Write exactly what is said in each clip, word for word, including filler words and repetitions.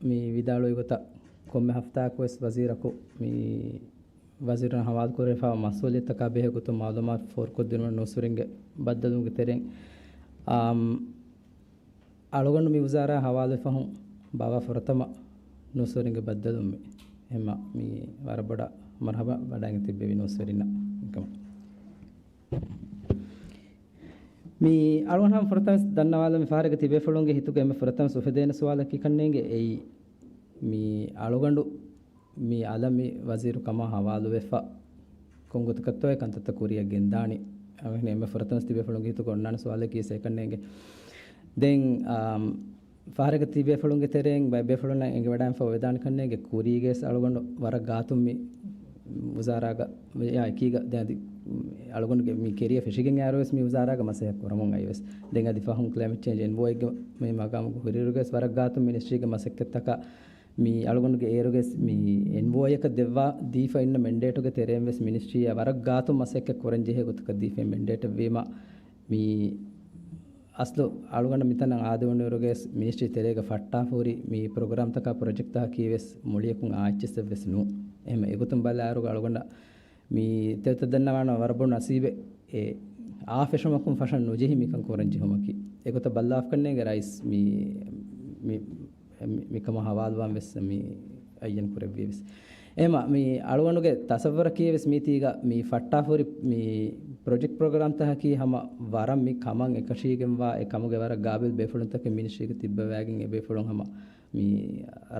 މި ވިދާޅުވި ގޮތަށް ކޮންމެ ހަފްތާއަކުވެސް ވަޒީރަކު މި ވަޒީރުން ހަވާލުކުރެވިފައި މަސްއޫލިއްޔަތުތަކާ ބެހޭ ގޮތުން މައުލޫމާތު ފޯރުކޮށްދިނުމަށް ނޫސްވެރިންގެ ބައްދަލުވުމުގެ ތެރެއިން، އާ، އަޅުގަނޑު މި ވުޒާރާ ހަވާލުވި ފަހުން ބާވާ ފުރަތަމަ ނޫސްވެރިންގެ ބައްދަލުވުމެއް. އެހެންމަ މި ވަރަށް ބޮޑަށް މަރުހަބާ ވަޑައިގެން ތިއްބެވި ނޫސްވެރިންނަށް އެކަމަށް. މި އަޅުގަނޑު ހަމަ ފުރަތަމަ ދަންނަވާލަން މި ފަހަރެއްގަ ތިބޭފުޅުންގެ ހިތުގަ އެންމެ ފުރަތަމަ އުފެދޭނެ ސުވާލަކީ ކަންނޭނގެ އެއީ މި އަޅުގަނޑު މި އަލަށް މި ވަޒީރު ކަމާ ހަވާލުވެފަ ކޮންގޮތަކަށްތޯ އެ ކަންތައްތައް ކުރިއަށް ގެންދާނީ؟ އެހެން އެންމެ ފުރަތަމަ ތިބޭފުޅުންގެ ހިތުގަ އޮންނާނެ ސުވާލަކީ ސޭކަންނޭނގެ. ދެން، އާ، ފަހަރެއްގަ ތިބޭފުޅުންގެ ތެރެއިން ބައެއް ބޭފުޅުންނަށް އެނގިވަޑައިގެންފަ އޮވެދާނެ ކަންނޭނގެ ކުރީގަވެސް އަޅުގަނޑު ވަރަށް ގާތުން މި ވުޒާރާގަ އެކީގަ ދެން އަދި އަޅުގަނޑުގެ މި ކެރިއަ ފެށިގެން އައިއިރުވެސް މި ވުޒާރާގަ މަސައްކަތް ކުރަމުން އައިވެސް. ދެން އަދި ފަހުން ކްލައިމެޓް ޗޭންޖް އެންއޯއޭގެ މި މަގާމުގަ ހުރިއިރުގަވެސް ވަރަށް ގާތުން މިނިސްޓްރީގެ މަސައްކަތްތަކަށް މި އަޅުގަނޑުގެ އޭރުގަވެސް މި އެންއޯއޭއަކަށް ދެއްވާ ދީފަ އިންނަ މެންޑޭޓުގެ ތެރެއިން ވެސް މިނިސްޓްރީއަށް ވަރަށް ގާތުން މަސައްކަތް ކުރަން ޖެހޭ ގޮތަކަށް ދީފައި މެންޑޭޓެއް ވީމަ، މި އަސްލު އަޅުގަނޑަށް މިތަނަށް އާދެވުނުއިރުގަވެސް މިނިސްޓްރީ ތެރޭގަ ފައްޓާފަ ހުރި މި ޕްރޮގްރާމްތަކާ ޕްރޮޖެކްޓްތަކަކީވެސް މުޅިއަކުން އާ އެޗް އެސް އެއްވެސް ނޫން. އެހެން އެގޮތުން ބަލާއިރުގަ އަޅުގަނޑަށް މި ތެދުތައް ދަންނަވާނަމަ ވަރަށް ބޮޑު ނަސީބެއް އެ އާ ފެށުމަކުން ފަށަން ނުޖެހި މިކަން ކުރަން ޖެހުމަކީ. އެގޮތަށް ބައްލާފަ ކަންނޭނގެ ރައީސް މި، މި، މި، މިކަމަށް ހަވާލުވާން ވެސް މި އައްޔަން ކުރެއްވީ ވެސް. އެހެންމަ މި އަޅުގަނޑުގެ ތަސައްވަރަކީ ވެސް މީތީގަ މި ފައްޓާފަ ހުރި މި ޕްރޮޖެކްޓް ޕްރޮގްރާމްތަކަކީ ހަމަ ވަރަށް މި ކަމަށް އެކަށީގެންވާ އެ ކަމުގެ ވަރަށް ގާބިލް ބޭފުޅުންތަކެއް މިނިސްޓްރީގަ ތިއްބަވައިގެން އެ ބޭފުޅުން ހަމަ މި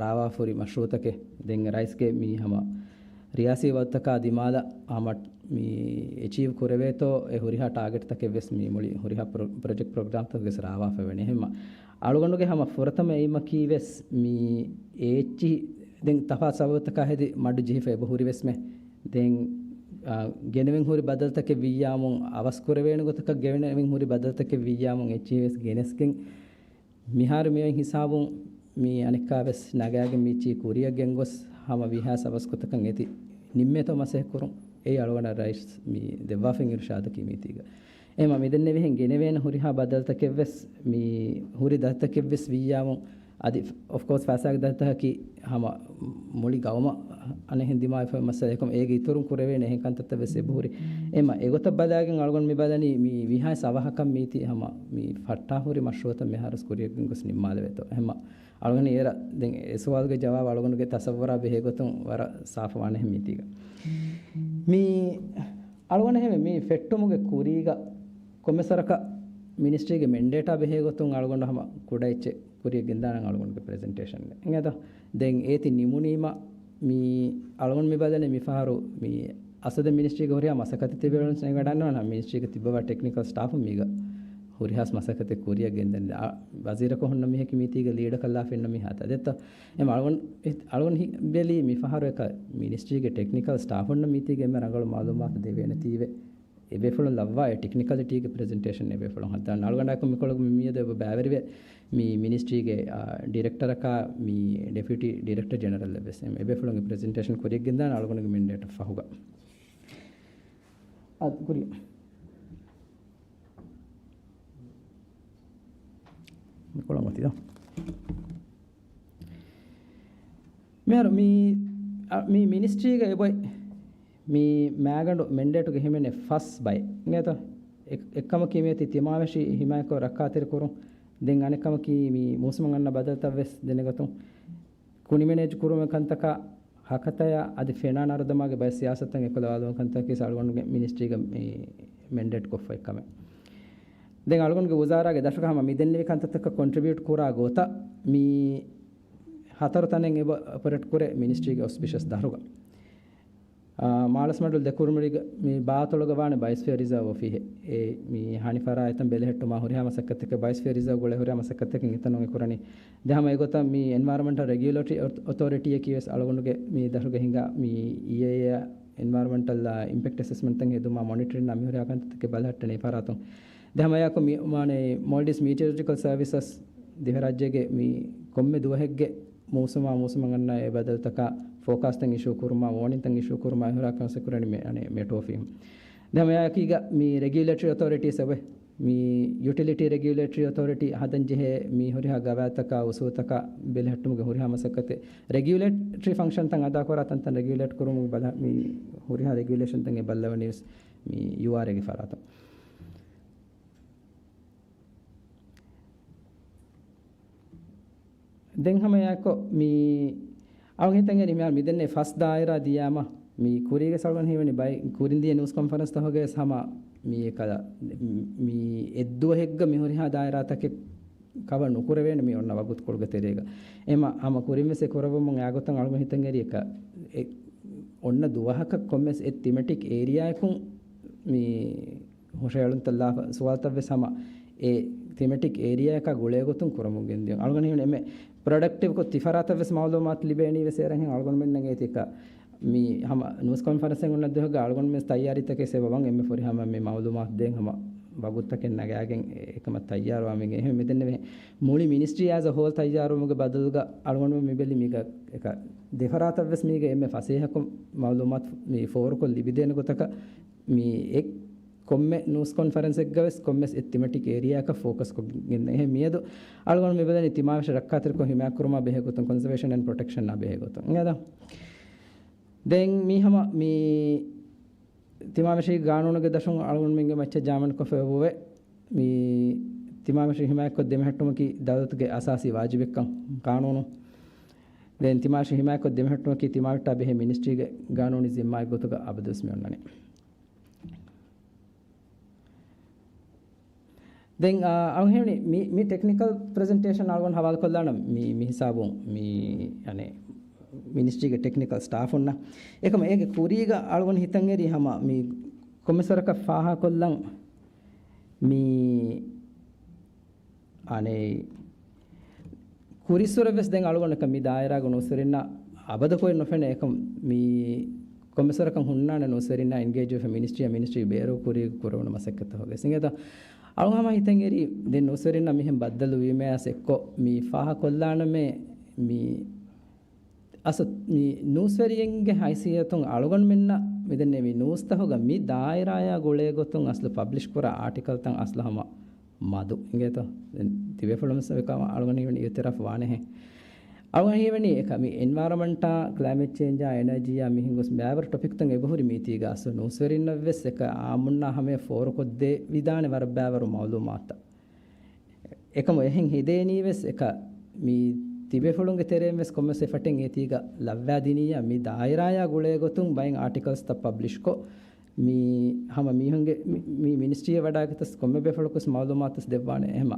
ރާވާފަ ހުރި މަޝްރޫއުތަކެއް. ދެން ރައީސްގެ މި ހަމަ ރިޔާސީ ވައްދުތަކާ ދިމާލަށް ހަމަ މި އެޗީވް ކުރެވޭތޯ އެ ހުރިހާ ޓާގެޓްތަކެއް ވެސް މި މުޅި ހުރިހާ ޕްރޮ-، ޕްރޮޖެކްޓް ޕްރޮގްރާމްތަކުގެ ވެސް ރާވާފަ ވެނީ. އެހެންމަ އަޅުގަނޑުގެ ހަމަ ފުރަތަމަ އެއިމަކީ ވެސް މި އޭއްޗިހި ދެން ތަފާތު ސަބަބުތަކާ ހެދި މަޑު ޖެހިފަ އެބަ ހުރި ވެސްމެ. ދެން، އާ، ގެނެވެން ހުރި ބަދަލުތަކެއް ވިއްޔާމުން އަވަސް ކުރެވޭނެ ގޮތަކަށް ގެނެވެން ހުރި ބަދަލުތަކެއް ވިއްޔާމުން އެއްޗިހި ވެސް ގެނެސްގެން މިހާރު މިއޮތް ހިސާބުން މި އަނެއްކާ ވެސް ނަގާގެން މިއެއްޗިހި ކުރިއަށް ގެންގޮސް ހަމަ ވީހާވެސް އަވަސް ގޮތަކަށް އެތި ނިންމޭތޯ މަސައްކަތް ކުރުން. އެއީ އަޅުގަނޑަށް ރައީސް މި ދެއްވާފައި އިރުޝާދަކީ މީތީގަ. އެހެންމަ މިދެންނެވިހެން ގެނެވޭނެ ހުރިހާ ބަދަލުތަކެއް ވެސް މި ހުރި ދަތިތަކެއް ވެސް ވިއްޔާމު އަދި އޮފްކޯސް ފައިސާގެ ދަތިތަކަކީ ހަމަ މުޅި ގައުމަށް އަނެއްހެން ދިމާވެފަ މައްސަލަ އެކަމަ އޭގެ އިތުރުން ކުރެވޭނެ އެހެން ކަންތައްތައް ވެސް އެބަހުރި. އެހެންމަ އެގޮތަށް ބަލާގެން އަޅުގަނޑު މި ބަލަނީ މި ވިހާވެސް އަވަހަކަށް މީތި ހަމަ މި ފައްޓާ ހުރި މަޝްރޫއުތައް މިހާރުވެސް ކުރިއަށް ގެންގޮސް ނިންމާލެވޭތޯ. އެހެންމަ އަޅުގަނޑު އޭރަށް ދެން އެ ސުވާލުގެ ޖަވާބު އަޅުގަނޑުގެ ތަސައްވަރާ ބެހޭ ގޮތުން ވަރަށް ސާފު ވާނެހެން މީތީގަ. މި އަޅުގަނޑު އެހެންވެ މި ފެއްޓުމުގެ ކުރީގަ ކޮންމެސް ވަރަކަށް މިނިސްޓްރީގެ މެންޑޭޓާ ބެހޭ ގޮތުން އަޅުގަނޑު ހަމަ ކުޑަ އެއްޗެއް ކުރިއަށް ގެންދާނަން އަޅުގަނޑުގެ ޕްރެޒެންޓޭޝަން އިނގޭތޯ. ދެން އޭތި ނިމުނީމަ މި އަޅުގަނޑު މި ބަލަނީ މިފަހަރު މި އަސަދެ މިނިސްޓްރީގެ ހުރިހާ މަސައްކަތެއް ތިބެވެން ވަޑަންނަވަން މިނިސްޓްރީގެ ތިއްބަވާ ޓެކްނިކަލް ސްޓާފު މީގަ ހުރިހާ މަސައްކަތެއް ކުރިއަށް ގެންދަން. ވަޒީރަކަށް ހުންނަ މީހަކީ މީތީގަ ލީޑަކަށް ލާފަ އިންނަ މީހާ އަދެއްތޯ. އެމަ އަޅުގަނޑު، އަޅުގަނޑު ހި-، ބެލީ މިފަހަރު އެކަ މިނިސްޓްރީގެ ޓެކްނިކަލް ސްޓާފުންނަށް މީތީގެ އެންމެ ރަނގަޅު މައުލޫމާތު ދެވޭނެތީވެ. އެބޭފުޅުން ލައްވާ އެ ޓެކްނިކަލިޓީގެ ޕްރެޒެންޓޭޝަން އެބޭފުޅުން ހަދާން. އަޅުގަނޑާއެކު މިކޮޅަކު މި މިއަދު އެބަ ބައިވެރިވޭ މި މިނިސްޓްރީގެ، އާ، ޑިރެކްޓަރަކާ މި ޑެޕިއުޓީ ޑިރެކްޓަރ ޖެނެރަލް އެއްވެސް. އެ-، އެބޭފުޅުންގެ ޕްރެޒެންޓޭޝަން ކުރިއަށް ގެންދާން އަޅުގަނޑުގެ މެންޑޭޓަށް ފަހުގަ. އާ، ކުރިއަށް. މިކޮޅަށް އޮތީތަ؟ މިހާރު މި، އަ، މި މިނިސްޓްރީގަ އެބޮތް މި މާގަނޑު މެންޑޭޓުގެ ހިމެނޭ ފަސް ބައެއް. އިނގޭތޯ؟ އެ-، އެއްކަމަކީ މިއޮތީ ތިމާވެށި ހިމާޔަތްކޮށް ރައްކާތެރިކުރުން. ދެން އަނެއްކަމަކީ މި މޫސުމަށް އަންނަ ބަދަލުތައް ވެސް ދެނެގަތުން. ކުނި މެނޭޖް ކުރުމުގެ ކަންތަކާ ހަކަތަޔާ އަދި ފެނާ ނަރުދަމާގެ ބައެއް ސިޔާސަތުތައް އެކުލަވާލުމުގެ ކަންތަކީ އަޅުގަނޑުގެ މިނިސްޓްރީގަ މި މެންޑޭޓް ކޮށްފައި ކަމެއް. ދެން އަޅުގަނޑުގެ ވުޒާރާގެ ދަށުގަ ހަމަ މި ދެންނެވި ކަންތައްތަކަށް ކޮންޓްރިބިއުޓް ކުރާ ގޮތަށް މި ހަތަރު ތަނެއް އެބަ އޮޕަރޭޓް ކުރޭ މިނިސްޓްރީގެ އޮފިޝަލްސް ދަށުގަ. އާ، މާޅަސްމަޑުލު ދެ ކުރިމަޑީގަ މި ބާތޮޅުގަ ވާނެ ބަޔޮސްފިއަރ ރިޒާވް އޮފީހެއް. އެ މި ހަނިފަރާ އެތަން ބެލެހެއްޓުމާ ހުރިހާ މަސައްކަތްތަކެއް ބަޔޮސްފިއަރ ރިޒާވް ގުޅޭ ހުރިހާ މަސައްކަތްތަކެއް އެތަނުން އެ ކުރަނީ. ދެން ހަމަ އެގޮތަށް މި އެންވަޔަރަމެންޓަލް ރެގިއުލޭޓަރީ އޮތޯރިޓީއަކީ ވެސް އަޅުގަނޑުގެ މި ދަށުގަ ހިނގާ މި އީއޭއާ އެންވަޔަރަމެންޓަލް އިމްޕެކްޓް އެސެސްމަންޓްތައް ހެދުމާ މޮނިޓަރިން އާ މިހުރިހާ ކަންތައްތަކެއް ބަލަހައްޓަނީ ފަރާތުން. ދެން ހަމަ އެއާއެކު މި މާނައީ މޯލްޑިވްސް މީޓިއޮލޮޖިކަލް ސަރވިސަސް ދިވެހިރާއްޖޭގެ މި ކޮންމެ ދުވަހެއްގެ މޫސުމާ މޫސުމަށް އަންނަ އެ ބަދަލުތަކާ ފޯކާސްޓްތައް އިޝޫ ކުރުމާ، ވޯނިންތައް އިޝޫ ކުރުމާ އެހުރާ ކަންސެ ކުރަނީ މެ-، އަނެ، މެޓް އޮފީހުން. ދެން ހަމަ އެއާއެކީގަ މި ރެގިއުލޭޓަރީ އޮތޯރިޓީސް އެބަ މި ޔުޓިލިޓީ ރެގިއުލޭޓަރީ އޮތޯރިޓީ ހަދަން ޖެހޭ މި ހުރިހާ ގަވާއިދުތަކާ އުސޫލުތަކާ ބެލެހެއްޓުމުގެ ހުރިހާ މަސައްކަތެއް، ރެގިއުލޭޓަރީ ފަންކްޝަންތައް އަދާކުރާ ތަންތަން ރެގިއުލޭޓް ކުރުމުގެ ބަލަ، މި ހުރިހާ ރެގިއުލޭޝަންތައް އެ ބައްލަވަނީ ވެސް މި ޔޫއާރްއޭގެ ފަރާތުން. ދެން ހަމަ އެއާއެކު މި އަޅުގަނޑު ހިތަށް އެރި މިހާރު މިދެންނެވި ފަސް ދާއިރާ ދިޔާމަ، މި ކުރީގެ އަޅުގަނޑު ހީވަނީ ބައި ކުރިން ދިޔަ ނޫސް ކޮންފަރެންސްތަކުގައި ވެސް ހަމަ މި ކަލަ، މި އެއްދުވަހެއްގަ މި ހުރިހާ ދާއިރާތަކެއް ކަވަރ ނުކުރެވޭނެ މި އޮންނަ ވަގުތުކޮޅުގެ ތެރޭގަ. އެމަ ހަމަ ކުރިން ވެސް އެ ކުރައްވަމުން އެއާ ގޮތަށް އަޅުގަނޑު ހިތަށް އެރި އެކަ، އެ، އޮންނަ ދުވަހަކަށް ކޮންމެސް އެއް ތިމެޓިކް އޭރިއާއަކުން މި ހުށަހެޅުންތައް ލާފަ ސުވާލުތައް ވެސް ހަމަ އެ ތިމެޓިކް އޭރިއާއަކާ ގުޅޭގޮތުން ކުރަމުން ގެންދިޔުން. އަޅުގަނޑު ހީވަނީ އެންމެ ޕްރޮޑަކްޓިވްކޮށް ތިފަރާތަށް ވެސް މައުލޫމާތު ލިބޭނީ ވެސް އޭރަށް ހެން އަޅުގަނޑުމެންނަށް އޭތިކަ މި ހަމަ ނޫސް ކޮންފަރެންސެއް އޮންނަ ދުވަހުގަ އަޅުގަނޑުމެން ތައްޔާރީތަކެއް ސެބަ ވަން އެންމެ ފުރިހަމަ މި މައުލޫމާތު ދޭން ހަމަ ވަގުތުތަކެއް ނަގާގެން އެކަމަށް ތައްޔާރުވާމެން އެހެން މިދެންނެވި މުޅި މިނިސްޓްރީ އޭޒް އަ ހޯލް ތައްޔާރުވުމުގެ ބަދަލުގަ އަޅުގަނޑުމެން މިބެލި މީގަ އެކަ ދެފަރާތަށް ވެސް މީގެ އެންމެ ފަސޭހަކޮށް މައުލޫމާތު މި ފޯރުކޮށް ލިބިދޭނެ ގޮތަކަށް މި އެ ކޮންމެ ނޫސް ކޮންފަރެންސެއްގަ ވެސް ކޮންމެސް އެއް ތިމެޓިކް އޭރިއާއަކަށް ފޯކަސް ކޮށްގެން އެހެން މިއަދު އަޅުގަނޑު މިބަލަނީ ތިމާވެށި ރައްކާތެރިކޮށް ހިމާޔަތްކުރުމާ ބެހޭ ގޮތުން ކޮންސަވޭޝަން އެންޑް ޕްރޮޓެކްޝަންއާ ބެހޭ ގޮތުން. އިނގޭތަ؟ ދެން މީ ހަމަ މި ތިމާވެށި ގާނޫނުގެ ދަށުން އަޅުގަނޑުމެންގެ މައްޗަށް ޖާމިންކޮށްފައިވެވޭ. މި ތިމާވެށި ހިމާޔަތްކޮށް ދެމެހެއްޓުމަކީ ދައުލަތުގެ އަސާސީ ވާޖިބެއްކަން ޤާނޫނު. ދެން ތިމާވެށި ހިމާޔަތްކޮށް ދެމެހެއްޓުމަކީ ތިމާވެއްޓާ ބެހޭ މިނިސްޓްރީގެ ގާނޫނީ ޒިންމާއެއް ގޮތުގަ އަބަދުވެސް މި އޮންނަނީ. ދެން، އާ، އަޅުގަނޑު ހީވަނީ މި، މި ޓެކްނިކަލް ޕްރެޒެންޓޭޝަން އަޅުގަނޑު ހަވާލުކޮށްލާނަން މި، މި ހިސާބުން މި، އަނެއް، މިނިސްޓްރީގެ ޓެކްނިކަލް ސްޓާފުންނަށް. އެކަމަ އޭގެ ކުރީގަ އަޅުގަނޑު ހިތަށް އެރީ ހަމަ މި ކޮންމެސް ވަރަކަށް ފާހަގަކޮށްލަން މި އަނެއް، ކުރިއްސުރެ ވެސް ދެން އަޅުގަނޑަކަށް މި ދާއިރާގެ ނޫސްވެރިންނަށް އަބަދަކޮށް ނުފެނޭ އެކަމް މި ކޮންމެސްވަރަކަށް ހުންނާނެ ނޫސްވެރިންނާ އެންގޭޖްވެފަ މިނިސްޓްރީއާ މިނިސްޓްރީ ބޭރު ކުރިއަށް ކުރެވުނު މަސައްކަތްތަކުގަ. އިނގޭތަ؟ އަޅުގަނޑު ހަމަ ހިތަށް އެރީ ދެން ނޫސްވެރިންނަށް މިހެން ބައްދަލުވީމަޔާސް އެއްކޮށް މި ފާހަގަކޮށްލާނަމޭ މި އަސް މި ނޫސްވެރިއެއްގެ ހައިސިއްޔަތުން އަޅުގަނޑުމެންނަށް މިދެންނެވި ނޫސްތަކުގަ މި ދާއިރާޔާ ގުޅޭގޮތުން އަސްލު ޕަބްލިޝް ކުރާ އާޓިކަލްތައް އަސްލު ހަމަ މަދު އިނގޭތޯ؟ ދެން ތިބޭފުޅުން ވެސް އެކަމަށް އަޅުގަނޑު ހީވަނީ އިއުތިރާފް ވާނެހެން. އަޅުގަނޑު ހީވަނީ އެކަ މި އެންވަޔަރަމަންޓާ، ކްލައިމެޓް ޗޭންޖާ، އެނަޖީއާ މިހެން ގޮސް ބައިވަރު ޓޮޕިކްތައް އެބަހުރި މީތީގަ އަސްލު ނޫސްވެރިންނަށް ވެސް އެކަ އާއްމުންނާ ހަމަޔަށް ފޯރުކޮށްދެވިދާނެ ވަރަށް ބައިވަރު މައުލޫމާތުތައް. އެކަމު އެހެން ހެދޭނީ ވެސް އެކަ މި ތިބޭފުޅުންގެ ތެރެއިން ވެސް ކޮންމެސް އެފަޓެއް އޭތީގަ ލައްވާދިނިއްޔާ މި ދާއިރާޔާ ގުޅޭގޮތުން ބައެއް އާޓިކަލްސްތައް ޕަބްލިޝްކޮށް، މި ހަމަ މީހުންގެ މި، މި މިނިސްޓްރީއަށް ވަޑާގަތަސް ކޮންމެ ބޭފުޅަކުސް މައުލޫމާތުސް ދެއްވާނެ. އެހެމަ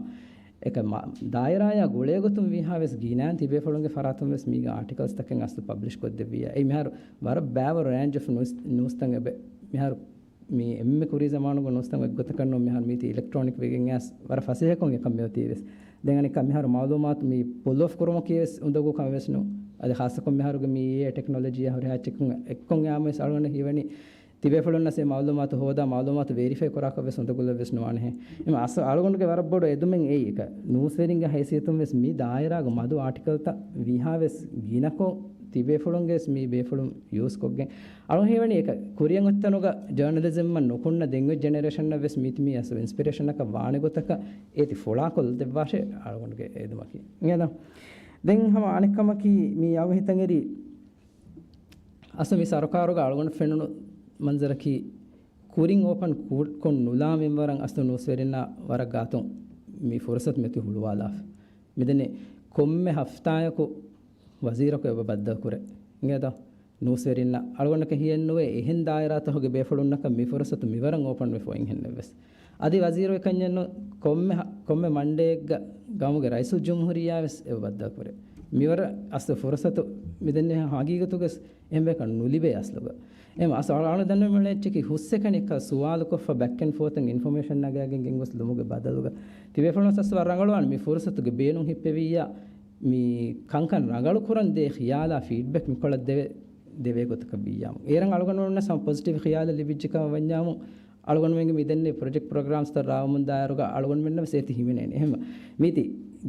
އެކަ މަ، ދާއިރާޔާ ގުޅޭގޮތުން ވީހާވެސް ގިނައިން ތިބޭފުޅުންގެ ފަރާތުން ވެސް މީގެ އާޓިކަލްސްތަކެއް އަސްލު ޕަބްލިޝް ކޮށްދެއްވިއްޔާ. އެއީ މިހާރު ވަރަށް ބައިވަރު ރޭންޖް އޮފް ނޫސް، ނޫސްތައް އެބަ މިހާރު މި އެންމެ ކުރީ ޒަމާނުގެ ނޫސްތައް އެއްގޮތަކަށް ނޫން، މިހާރު މީތި އިލެކްޓްރޯނިކް ވެގެން އައިސް ވަރަށް ފަސޭހަކޮށް އެކަން މިއޮތީ ވެސް. ދެން އަނެއްކާ މިހާރު މައުލޫމާތު މި ޕުލް އޮފް ކުރުމަކީ ވެސް އުނދަގޫ ކަމެއް ވެސް ނޫން. އަދި ޚާއްޞަކޮށް މިހާރުގެ މި އޭއައި ޓެކްނޮލޮޖީއާ ހުރިހާ އެއްޗަކުން އެއްކޮށް އައިމު ވެސް އަޅުގަނޑަށް ހީވަނީ ތިބޭފުޅުންނަށް އެ މައުލޫމާތު ހޯދާ މައުލޫމާތު ވެރިފައި ކުރާކަށް ވެސް އުނދަގުލެއް ވެސް ނުވާނެހެ. އެމަ އަސް އަޅުގަނޑުގެ ވަރަށް ބޮޑު އެދުމެއް އެއީ އެކަ ނޫސްވެރިންގެ ހައިސިއްޔަތުން ވެސް މި ދާއިރާގެ މަދު އާޓިކަލްތައް ވީހާ ވެސް ގިނަކޮށް ތިބޭފުޅުންގެ ވެސް މި ބޭފުޅުން ޔޫސް ކޮށްގެން އަޅުގަނޑު ހީވަނީ އެކަ ކުރިއަށް އޮތްތަނުގަ ޖާނަލިޒަމްއަށް ނުކުންނަ ދެން އޮތް ޖެނެރޭޝަންއަށް ވެސް މީތި މީ އަސް އިންސްޕިރޭޝަނަކަށް ވާނެ ގޮތަކަށް އޭތި ފުޅާކޮށްދެއްވާށޭ އަޅުގަނޑުގެ އެދުމަކީ. އިނގޭތަ؟ ދެން ހަމަ އަނެއް ކަމަކީ މީ އަޅުގަނޑު ހިތަށް އެރީ އަސްލު މި ސަރުކާރުގަ އަޅުގަނޑު ފެނުނު މަންޒަރަކީ ކުރިން އޯޕަން ކު، ކޮށް ނުލާ މިންވަރަށް އަސްލު ނޫސްވެރިންނާ ވަރަށް ގާތުން މި ފުރުސަތު މިއޮތީ ހުޅުވާލާފަ. މިދެންނެވި ކޮންމެ ހަފްތާއަކު ވަޒީރަކު އެބަ ބައްދަލުކުރޭ. އިނގޭތަ؟ ނޫސްވެރިންނަށް އަޅުގަނޑަކަށް ހިޔެއްނުވޭ އެހެން ދާއިރާތަކުގެ ބޭފުޅުންނަކަށް މި ފުރުސަތު މިވަރަށް އޯޕަންވެފަ އޮތް ހެންނެއްވެސް. އަދި ވަޒީރު އެކަންޏެއްނު ކޮންމެ ހަ، ކޮންމެ މަންޑޭއެއްގަ ގައުމުގެ ރައީސުލްޖުމްހޫރިއްޔާވެސް އެބަ ބައްދަލުކުރޭ. މިވަރަށް އަސްލު ފުރުސަތު މިދެންނެވި ހަގީގަތުގަސް އެހެން ބަޔަކަށް ނުލިބޭ އަސްލުގަ. އެހެން އަސް އަޅު، އަޅު ދަންނަވަން އެއްޗަކީ ހުސްއެކަނި އެއްކަ ސުވާލުކޮށްފަ ބެކް އެންޑް ފޯތުން އިންފޮމޭޝަން ނަގާގެން ގެންގޮސް ލުމުގެ ބަދަލުގަ ތިބޭފުޅުން އަސް ވަރަށް ރަނގަޅުވާނެ މި ފުރުސަތުގެ ބޭނުން ހިއްޕެވިއްޔާ މި ކަންކަން ރަނގަޅު ކުރަން ދޭ ޚިޔާލާ ފީޑްބެކް މިކޮޅަށް ދެވޭ، ދެވޭ ގޮތަކަށް ވިއްޔާމު. އޭރަށް އަޅުގަނޑުމެންނަށް ހަމަ ޕޮޒިޓިވް ޚިޔާލެއް ލިބިއްޖެކަމަށް ވަންޏާމު، އަޅުގަނޑުމެންގެ މިދެންނެވި ޕްރޮޖެކްޓް ޕްރޮގްރާމްސްތައް ރާވަމުން ދާއިރުގަ އަޅުގަނޑުމެންނަށް ވެސް އޭތި ހިމެނޭނެ. އެހެން މީތި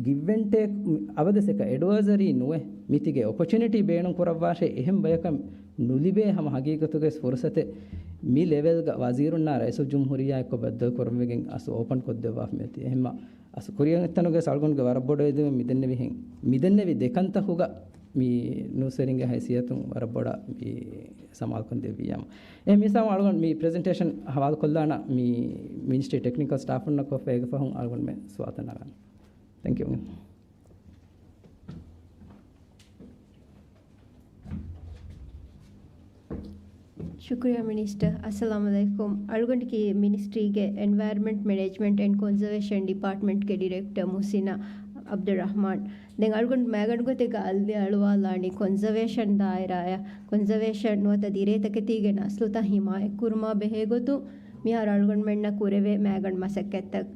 ގިވް އެންޑް ޓޭކް އަބަދުވެސް އެކަ އެޑްވައިޒަރީ ނުވެ، މީތިގެ އޮޕޮޗުނިޓީ ބޭނުން ކުރައްވާށޭ، އެހެން ބަޔަކަށް ނުލިބޭ ހަމަ ހަގީގަތުގެ ފުރުސަތެއް މި ލެވެލްގަ ވަޒީރުންނާ ރައީސުލްޖުމްހޫރިއްޔާ އެއްކޮށް ބައްދަލުކުރުމުގެ އަސްލު އޯޕަން ކޮށްދެއްވާފަ މިއޮތީ. އެހެންމަ އަސްލު ކުރިއަށް އެތަނުގެ އަޅުގަނޑުގެ ވަރަށް ބޮޑު އެދުމެއް މިދެންނެވިހެން، މިދެންނެވި ދެކަންތަކުގަ މި ނޫސްވެރިންގެ ހައިސިއްޔަތުން ވަރަށް ބޮޑަށް މި ސަމާލުކޮށްދެއްވިއްޔާމު. އެ މިސާލު އަޅުގަނޑު މި ޕްރެޒެންޓޭޝަން ހަވާލުކޮށްލާނަ މި މިނިސްޓްރީ ޓެކްނިކަލް ސްޓާފުންނަށް ކޮށްފަ އޭގެ ފަހުން އަޅުގަނޑުމެން ސުވާލުތައް ނަގާނަން. ތެންކް ޔޫ. ޝުކުރިއްޔާ މިނިސްޓަރ. އައްސަލާމު ޢަލައިކުމް. އަޅުގަނޑަކީ މިނިސްޓްރީގެ އެންވަޔަރަންމަންޓް މެނޭޖްމަންޓް އެންޑް ކޮންޒަވޭޝަން ޑިޕާޓްމަންޓްގެ ޑިރެކްޓަރ މުޙްސިނާ ޢަބްދުއްރަޙްމާން. ދެން އަޅުގަނޑު މައިގަނޑު ގޮތެއްގަ އަލިއަޅުވާލާނީ ކޮންޒަވޭޝަން ދާއިރާއަށް. ކޮންޒަވޭޝަން ނުވަތަ ދިރޭތަކެތީގެ ނަސްލުތައް ހިމާޔަތްކުރުމާ ބެހޭގޮތުން މިހާރު އަޅުގަނޑުމެންނަށް ކުރެވޭ މައިގަނޑު މަސައްކަތްތައް.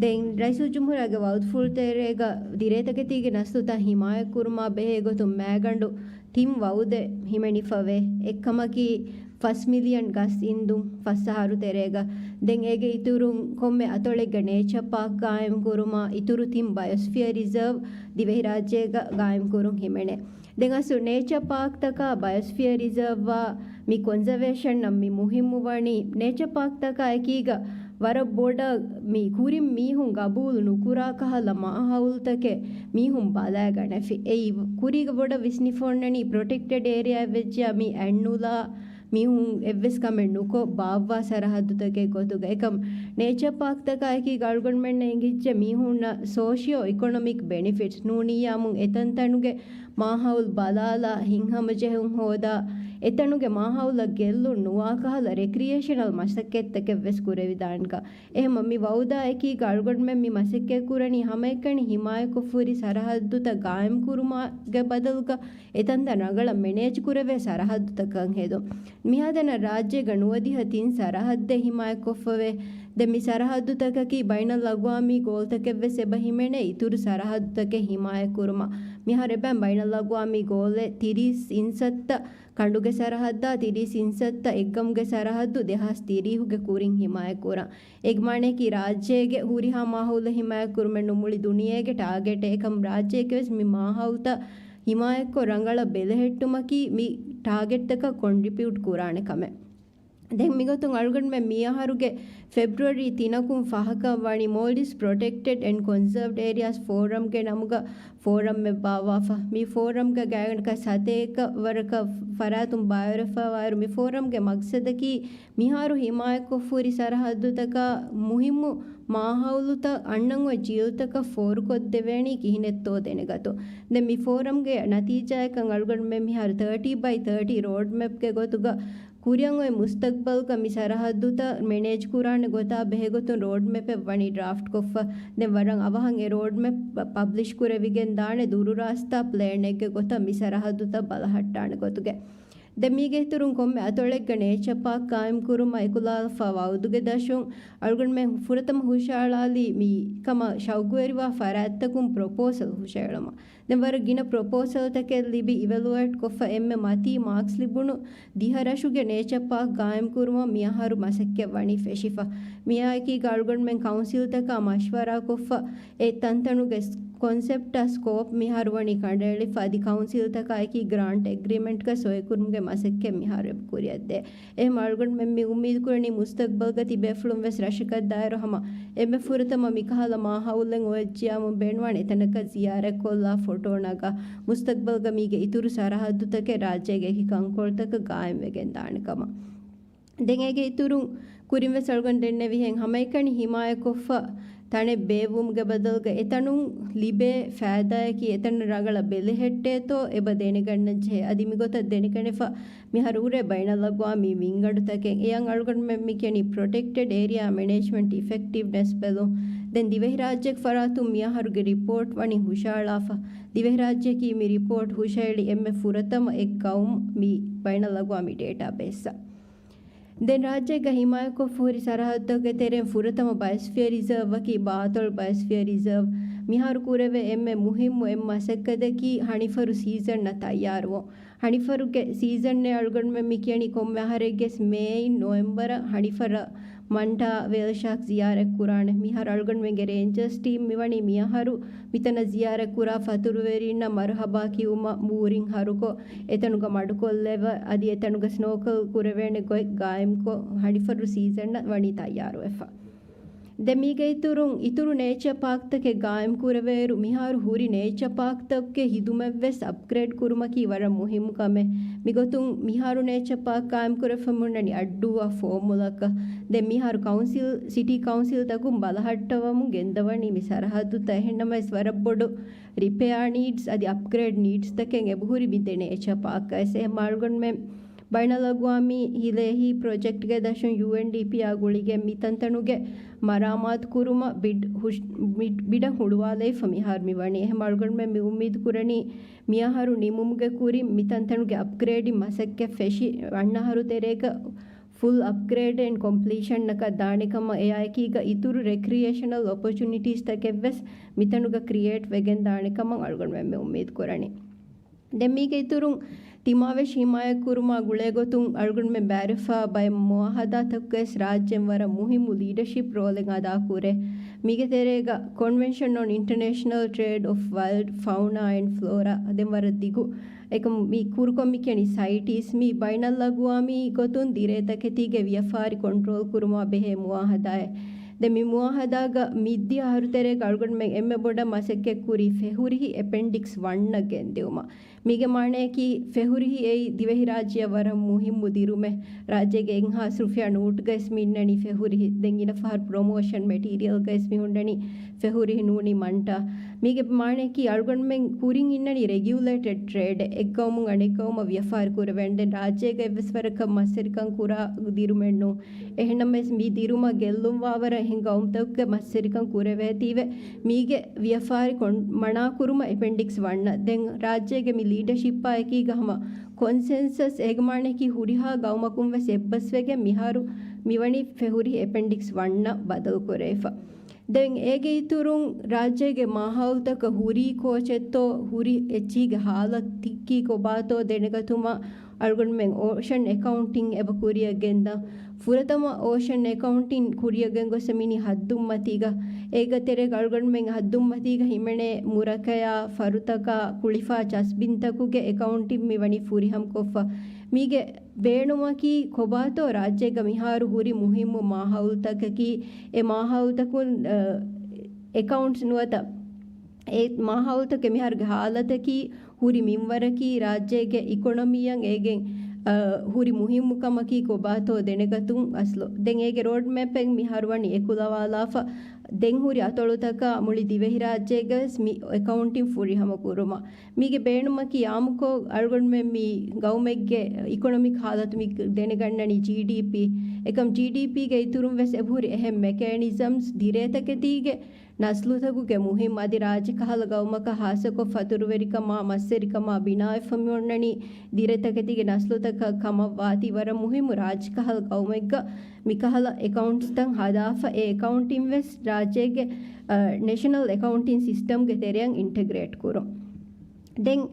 ދެން ރައީސުލްޖުމްހޫރިއްޔާގެ ވަޢުދުފުޅުތެރޭގަ ދިރޭތަކެތީގެ ނަސްލުތައް ހިމާޔަތްކުރުމާ ބެހޭގޮތުން މައިގަނޑު ތިން ވަޢުދެއް ހިމެނިފަވޭ. އެއްކަމަކީ، ފަސް މިލިއަން ގަސް އިންދުން ފަސް އަހަރު ތެރޭގަ. ދެން އޭގެ އިތުރުން ކޮންމެ އަތޮޅެއްގަ ނޭޗަރ ޕާކް ގާއިމްކުރުމާ އިތުރު ތިން ބަޔޮސްފިއަރ ރިޒާވް ދިވެހިރާއްޖޭގަ ގާއިމްކުރުން ހިމެނޭ. ދެން އަސްލު ނޭޗަރ ޕާކްތަކާ ބަޔޮސްފިއަރ ރިޒާވްއާ މި ކޮންޒަވޭޝަންއަށް މި މުހިއްމު ވަނީ، ނޭޗަރ ޕާކްތަކާ އެކީގަ ވަރަށް ބޮޑަށް މި ކުރިން މީހުން ގަބޫލު ނުކުރާ ކަހަލަ މާހައުލުތަކެއް މީހުން ބަލައިގަނެފި. އެއީ ކުރީގަ ބޮޑަށް ވިސްނިފަ އޮންނަނީ ޕްރޮޓެކްޓެޑް އޭރިއާއެއް ވެއްޖިޔާ މި އަތްނުލާ މީހުން އެއްވެސް ކަމެއް ނުކޮށް ބާއްވާ ސަރަހައްދުތަކެއް ގޮތުގަ. އެކަމް ނޭޗަރ ޕާކްތަކާއެކީ އަޅުގަނޑުމެންނަށް އެނގިއްޖެ މީހުންނަށް ސޯޝިއޯ އިކޮނޮމިކް ބެނިފިޓްސް ނޫނިއްޔާމުން އެތަންތަނުގެ މާހައުލް ބަލާލާ، ހިތްހަމަޖެހުން ހޯދާ، އެތަނުގެ މާހައުލަށް ގެއްލުން ނުވާކަހަލަ ރެކްރިއޭޝަނަލް މަސައްކަތްތަކެއް ވެސް ކުރެވިދާނެކަން. އެހެންމަ މި ވަޢުދާ އެކީގަ އަޅުގަނޑުމެން މި މަސައްކަތް ކުރަނީ ހަމައެކަނި ހިމާޔަތްކޮށްފަހުރި ސަރަހައްދުތައް ގާއިމްކުރުމާގެ ބަދަލުގަ އެތަންތަން ރަނގަޅަށް މެނޭޖް ކުރެވޭ ސަރަހައްދުތަކަށް ހެދުން. މިހާތަނަށް ރާއްޖޭގަ ނުވަދިހަ ތިން ސަރަހައްދެއް ހިމާޔަތްކޮށްފަވޭ. ދެން މި ސަރަހައްދުތަކަކީ ބައިނަލްއަގްވާމީ ގޯލްތަކެއްވެސް އެބަ ހިމެނޭ އިތުރު ސަރަހައްދުތަކެއް ހިމާޔަތްކުރުމަށް. މިހާރު އެބައިން ބައިނަލްއަގްވާމީ ގޯލެއް ތިރީސް އިންސައްތަ ކަނޑުގެ ސަރަހައްދާ ތިރީސް އިންސައްތަ އެއްގަމުގެ ސަރަހައްދު ދެހާސް ތިރީހުގެ ކުރިން ހިމާޔަތްކުރަން. އޭގެ މާނަޔަކީ ރާއްޖޭގެ ހުރިހާ މާހައުލެއް ހިމާޔަތްކުރުމެއް ނުމުޅި ދުނިޔޭގެ ޓާގެޓެއް. އެކަމް ރާއްޖެއެކޭވެސް މި މާހައުލުތައް ހިމާޔަތްކޮށް ރަނގަޅަށް ބެލެހެއްޓުމަކީ މި ޓާގެޓްތަކަށް ކޮންޓްރިބިއުޓް ކުރާނެ ކަމެއް. ދެން މިގޮތުން އަޅުގަނޑުމެން މިއަހަރުގެ ފެބްރުއަރީ ތިނަކުން ފަހަކަށް ވަނީ މޯލްޑިވްސް ޕްރޮޓެކްޓެޑް އެންޑް ކޮންސަރވްޑް އޭރިއާސް ފޯރަމްގެ ނަމުގަ ފޯރަމްއެއް ބާއްވާފަ. މި ފޯރަމްގަ ގާތްގަނޑަކަށް ސަތޭކަ ވަރަކަށް ފަރާތުން ބާވެރިވެފަވާއިރު، މި ފޯރަމްގެ މަގްސަދަކީ މިހާރު ހިމާޔަތްކޮށްފަހުރި ސަރަހައްދުތަކާ މުހިއްމު މާހައުލުތައް އަންނަން އޮތް ޖީލްތަކަށް ފޯރުކޮށްދެވޭނީ ކިހިނެއްތޯ ދެނެގަތުން. ދެން މި ފޯރަމްގެ ނަތީޖާއަކަށް އަޅުގަނޑުމެން މިހާރު ތާޓީ ބައި ތާޓީ ރޯޑްމެޕްގެ ގޮތުގަ ކުރިއަށް އޮތް މުސްތަގްބަލްގަ މި ސަރަހައްދުތައް މެނޭޖް ކުރާނެ ގޮތާ ބެހޭގޮތުން ރޯޑްމެޕެއް ވަނީ ޑްރާފްޓްކޮށްފަ. ދެން ވަރަށް އަވަހަށް އެ ރޯޑްމެޕް ޕަ-، ޕަބްލިޝް ކުރެވިގެން ދާނެ ދުރުރާސްތާ ޕްލޭނެއްގެ ގޮތަށް މި ސަރަހައްދުތައް ބަލަހައްޓާނެ ގޮތުގެ. ދެން މީގެ އިތުރުން ކޮންމެ އަތޮޅެއްގަ ނޭޗަރ ޕާކް ޤާއިމްކުރުމަށް އެކުލާލަފާ ވައުދުގެ ދަށުން އަޅުގަނޑުމެން ފުރަތަމަ ހުށައަޅާލީ މި ކަމަށް ޝައުގުވެރިވާ ފަރާތްތަކުން ޕްރޮޕޯސަލް ހުށައެޅުމަށް. ދެން ވަރަށް ގިނަ ޕްރޮޕޯސަލްތަކެއް ލިބި އިވެލުއޭޓް ކޮށްފަ އެންމެ މަތީ މާކްސް ލިބުނު ދިހަ ރަށުގެ ނޭޗަރ ޕާކް ގާއިމްކުރުމަށް މިއަހަރު މަސައްކަތް ވަނީ ފެށިފަ. މިއާއެކީގަ އަޅުގަނޑުމެން ކައުންސިލްތަކާ މަޝްވަރާކޮށްފަ އެ ތަންތަނުގެ ކޮންސެޕްޓާ ސްކޯޕް މިހާރު ވަނީ ކަނޑައެޅިފަ. އަދި ކައުންސިލްތަކާއެކީ ގްރާންޓް އެގްރިމެންޓްގަ ސޮއިކުރުމުގެ މަސައްކަތް މިހާރު އެބަ ކުރިއަށްދޭ. އެހެން އަޅުގަނޑުމެން މި އުއްމީދުކުރަނީ މުސްތަގްބަލްގަ ތިބޭފުޅުން ވެސް ރަށަކަށްދާއިރު ހަމަ އެންމެ ފުރަތަމަ މިކަހަލަ މާހައުލެއް އޮވެއްޖިޔާމު ބޭނުންވާނެ އެތަނަކަށް ޒިޔާރަތްކޮށްލާ ފޮޓޯ ނަގާ މުސްތަގްބަލްގަ މީގެ އިތުރު ސަރަހައްދުތަކެއް ރާއްޖޭގެ އެކި ކަންކޮޅުތަކަށް ގާއިމްވެގެން ދާނެ ކަމަށް. ދެން އޭގެ އިތުރުން ކުރިން ވެސް އަޅުގަނޑު ދެންނެވިހެން ހަމައެކަނި ހިމާޔަތްކޮށްފަ ތަނެއް ބޭއްވުމުގެ ބަދަލުގަ އެތަނުން ލިބޭ ފައިދާއަކީ އެތަނަށް ރަނގަޅަށް ބެލެހެއްޓޭތޯ އެބަ ދެނެގަންނަންޖެހޭ. އަދި މިގޮތަށް ދެނެގަނެފަ މިހާރު ހުރޭ ބައިނަލްއަގްވާމީ ވިންގަނޑުތަކެއް. އެޔަށް އަޅުގަނޑުމެން މި ކިޔަނީ ޕްރޮޓެކްޓެޑް އޭރިއާ މެނޭޖްމަންޓް އިފެކްޓިވްނެސް ބެލުން. ދެން ދިވެހިރާއްޖޭގެ ފަރާތުން މިއަހަރުގެ ރިޕޯޓް ވަނީ ހުށައަޅާފަ. ދިވެހިރާއްޖެއަކީ މި ރިޕޯޓް ހުށައެޅި އެންމެ ފުރަތަމަ އެއް ގައުމު މި ބައިނަލްއަގްވާމީ ޑޭޓާބޭސްއަށް. ދެން ރާއްޖޭގަ ހިމާޔަތްކޮށްފަ ހުރި ސަރަހައްދުތަކުގެ ތެރެއިން ފުރަތަމަ ބަޔޮސްފިއަރ ރިޒާވްއަކީ ބާތޮޅު ބަޔޮސްފިއަރ ރިޒާވް. މިހާރު ކުރެވޭ އެންމެ މުހިއްމު އެއް މަސައްކަތަކީ ހަނިފަރު ސީޒަންއަށް ތައްޔާރުވުން. ހަނިފަރުގެ ސީޒަންއޭ އަޅުގަނޑުމެން މި ކިޔަނީ ކޮންމެ އަހަރެއްގެސް މޭއިން ނޮވެމްބަރަށް ހަނިފަރަށް މަންޓާ ވޭލް ޝާކް ޒިޔާރަތް ކުރާނެ. މިހާރު އަޅުގަނޑުމެންގެ ރޭންޖާސް ޓީމް މިވަނީ މިއަހަރު މިތަނަށް ޒިޔާރަތް ކުރާ ފަތުރުވެރިންނަށް މަރުހަބާ ކިޔުމަށް ބޯރިން ހަރުކޮށް، އެތަނުގަ މަޑުކޮށްލެވެ، އަދި އެތަނުގަ ސްނޯކަލް ކުރެވޭނެ ގޮތް ގާއިމްކޮށް، ހަނިފަރު ސީޒަންއަށް ވަނީ ތައްޔާރުވެފަ. ދެން މީގެ އިތުރުން، އިތުރު ނޭޗަރ ޕާކްތަކެއް ގާއިމް ކުރެވޭއިރު، މިހާރު ހުރި ނޭޗަރ ޕާކްތަކުގެ ހިދުމަތްވެސް އަޕްގްރޭޑް ކުރުމަކީ ވަރަށް މުހިއްމު ކަމެއް. މިގޮތުން މިހާރު ނޭޗަރ ޕާކް ގާއިމް ކުރެވިފަ ހުންނަނީ އައްޑޫއާ ފޯމުލަކަށް. ދެން މިހާރު ކައުންސިލް، ސިޓީ ކައުންސިލްތަކުން ބަލަހައްޓަވަމުން ގެންދަވަނީ މި ސަރަހައްދުތައް. އެހެންނަމަވެސް ވަރަށް ބޮޑު ރިޕެއާ ނީޑްސް އަދި އަޕްގްރޭޑް ނީޑްސްތަކެއް އެބަހުރި މި ދެ ނޭޗަރ ޕާކަށް. އެހެން އަޅުގަނޑުމެން ބައިނަލްއަގުވާމީ ހިލޭހި ޕްރޮޖެކްޓްގެ ދަށުން ޔޫއެންޑީޕީއާ ގުޅިގެން މި ތަންތަނުގެ މަރާމާތު ކުރުމަށް ބިޑް ހުށް-، ބިޑް-، ބިޑަށް ހުޅުވާލައިފަ މިހާރު މި ވަނީ. އެހެން އަޅުގަނޑުމެން މި އުއްމީދު ކުރަނީ މިއަހަރު ނިމުމުގެ ކުރިން މި ތަންތަނުގެ އަޕްގްރޭޑިން މަސައްކަތް ފެށި އަންނަ އަހަރު ތެރޭގަ ފުލް އަޕްގްރޭޑް އެންޑް ކޮމްޕްލީޝަންއަކަށް ދާނެ ކަމަށް އެއާއެކީގަ އިތުރު ރެކްރިއޭޝަނަލް އޮޕޮޗުނިޓީސްތަކެއްވެސް މިތަނުގަ ކްރިއޭޓް ވެގެން ދާނެ ކަމަށް އަޅުގަނޑުމެން މި އުއްމީދު ކުރަނީ. ދެން މީގެ އިތުރުން ތިމާވެށި ހިމާޔަތް ކުރުމާ ގުޅޭ ގޮތުން އަޅުގަނޑުމެން ބައިވެފާ ބައެއް މުއާހަދާތަކުގައި ރާއްޖޭން ވަރަށް މުހިއްމު ލީޑަޝިޕް ރޯލެއް އަދާ ކުރޭ. މީގެ ތެރޭގަ ކޮންވެންޝަން އޮން އިންޓަރނޭޝަނަލް ޓްރޭޑް އޮފް ވައިލްޑް ފައުނާ އެންޑް ފްލޯރާ ދެން ވަރަށް ދިގު އެކަމް މި ކުރުކޮށް މި ކިޔަނީ ސައިޓީސް. މި ބައިނަލްއަގުވާމީ ގޮތުން ދިރޭތަކެތީގެ ވިޔަފާރި ކޮންޓްރޯލް ކުރުމާ ބެހޭ މުއާހަދާއެއް. ދެން މި މުއާހަދާގަ މިއްދިޔަ އަހަރު ތެރޭގަ އަޅުގަނޑުމެން އެންމެ ބޮޑަށް މަސައްކަތް ކުރީ ފެހުރިހި އެޕެންޑިކްސް ވަންއަށް ގެންދިއުމަށް. މީގެ މާނަޔަކީ ފެހުރިހި އެއީ ދިވެހިރާއްޖެއަށް ވަރަށް މުހިއްމު ދިރުމެއް. ރާއްޖޭގެ އެއްހާސް ރުފިޔާ ނޫޓްގައިސް މި އިންނަނީ ފެހުރިހި. ދެން ގިނަ ފަހަރު ޕްރޮމޯޝަން މެޓީރިއަލްގައިސް މި ހުންނަނީ ފެހުރިހި ނޫނީ މަންޓާ. މީގެ މާނަޔަކީ އަޅުގަނޑުމެން ކުރިން އިންނަނީ ރެގިއުލޭޓެޑް ޓްރޭޑެއް. އެއްގައުމުން އަނެއްގައުމަށް ވިޔަފާރި ކުރެވޭނެ. ދެން ރާއްޖޭގަ އެއްވެސް ވަރަކަށް މަސްވެރިކަން ކުރާ ދިރުމެއް ނޫން. އެހެންނަމަވެސް މި ދިރުމަށް ގެއްލުންވާވަރަށް އެހެން ގައުމުތަކުގެ މަސްވެރިކަން ކުރެވޭތީވެ، މީގެ ވިޔަފާރި ކޮން-، މަނާކުރުމަށް އެޕެންޑިކްސް ވަންއަށް. ދެން ރާއްޖޭގެ މި ލީޑަޝިޕާ އެކީގަ ހަމަ ކޮންސެންސަސް އޭގެ މާނަޔަކީ ހުރިހާ ގައުމަކުން ވެސް އެއްބަސްވެގެން މިހާރު މިވަނީ ފެހުރި އެޕެންޑިކްސް ވަންއަށް ބަދަލު ކުރެވިފަ. ދެން އޭގެ އިތުރުން ރާއްޖޭގެ މާހައުލުތަކަށް ހުރީ ކޯޗެއްތޯ، ހުރި އެއްޗިހިގެ ހާލަތަކީ ކޮބާތޯ ދެނެގަތުމަށް އަޅުގަނޑުމެން އޯޝަން އެކައުންޓިން އެބަ ކުރިއަށް ގެންދާ. ފުރަތަމަ އޯޝަން އެކައުންޓިން ކުރިއަށް ގެންގޮސް މިނި ހައްދުންމަތީގަ، އޭގެ ތެރޭގަ އަޅުގަނޑުމެން ހައްދުންމަތީގަ ހިމެނޭ މުރަކަޔާ، ފަރުތަކާ، ކުޅިފާ ޗަސްބިންތަކުގެ އެކައުންޓިން މިވަނީ ފުރިހަމަކޮށްފަ. މީގެ ބޭނުމަކީ ކޮބާތޯ ރާއްޖޭގަ މިހާރު ހުރި މުހިއްމު މާހައުލުތަކަކީ، އެ މާހައުލުތަކުން، އަ، އެކައުންޓްސް ނުވަތަ އެ މާހައުލުތަކެއް މިހާރުގެ ހާލަތަކީ ހުރި މިންވަރަކީ ރާއްޖޭގެ އިކޮނޮމީއަށް އޭގެން، އަ، ހުރި މުހިއްމު ކަމަކީ ކޮބާތޯ ދެނެގަތުން އަސްލު. ދެން އޭގެ ރޯޑް މެޕެއް މިހާރު ވަނީ އެކުލަވާލާފަ، ދެން ހުރި އަތޮޅުތަކާ މުޅި ދިވެހިރާއްޖޭގަވެސް މި އެކައުންޓިން ފުރިހަމަ ކުރުމަށް. މީގެ ބޭނުމަކީ އާއްމުކޮށް އަޅުގަނޑުމެން މި ގައުމެއްގެ އިކޮނޮމިކް ހާލަތު މި ދެނެގަންނަނީ ޖީޑީޕީ. އެކަމް ޖީޑީޕީގެ އިތުރުން ވެސް އެބަހުރި އެހެން މެކޭނިޒަމްސް ދިރޭތަކެތީގެ ނަސްލުތަކުގެ މުހިއްމު އަދި ރާއްޖެ ކަހަލަ ގައުމަކަށް ހާއްސަކޮށް ފަތުރުވެރިކަމާ މަސްވެރިކަމާ ބިނާވެފަ މިއޮންނަނީ ދިރޭތަކެތީގެ ނަސްލުތަކަށް ކަމަށް ވާތީ ވަރަށް މުހިއްމު ރާއްޖެ ކަހަލަ ގައުމެއްގަ މިކަހަލަ އެކައުންޓްސްތައް ހަދާފަ އެ އެކައުންޓިން ވެސް ރާއްޖޭގެ، އަ، ނެޝަނަލް އެކައުންޓިން ސިސްޓަމްގެ ތެރެއަށް އިންޓެގްރޭޓް ކުރުން. ދެން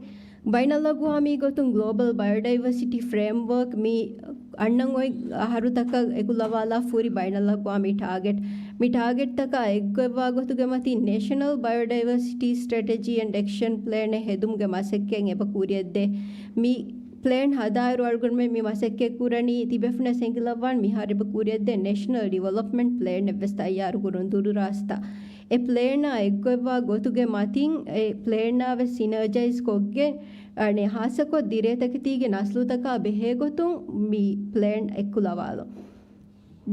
ބައިނަލްއަގުވާމީ ގޮތުން ގްލޯބަލް ބަޔޯޑައިވަރސިޓީ ފްރޭމްވަރކް މި އަންނަން އޮތް އަހަރުތަކަށް އެކުލަވާލާ ފުރި ބައިނަލްއަގުވާމީ ޓާގެޓް. މި ޓާގެޓްތަކާ އެއްގޮތްވާ ގޮތުގެ މަތިން ނޭޝަނަލް ބަޔޯޑައިވަރސިޓީ ސްޓްރެޓެޖީ އެންޑް އެކްޝަން ޕްލޭނެއް ހެދުމުގެ މަސައްކަތް އެބަ ކުރިއަށްދޭ. މި ޕްލޭން ހަދާއިރު އަޅުގަނޑުމެން މި މަސައްކަތް ކުރަނީ ތިބޭފުޅުންނަށް އެނގިލައްވާން މިހާރު އެބަ ކުރިއަށްދޭ ނޭޝަނަލް ޑިވެލޮޕްމަންޓް ޕްލޭނެއް ވެސް ތައްޔާރު ކުރުން ދުރުރާސްތާ. އެ ޕްލޭނާ އެއްގޮތްވާ ގޮތުގެ މަތިން އެ ޕްލޭނާ ވެސް ސިނަރޖައިޒް ކޮށްގެން، އަނެއް ހާއްސަކޮށް ދިރޭތަކެތީގެ ނަސްލުތަކާ ބެހޭގޮތުން މި ޕްލޭން އެއްކުލަވާލުން.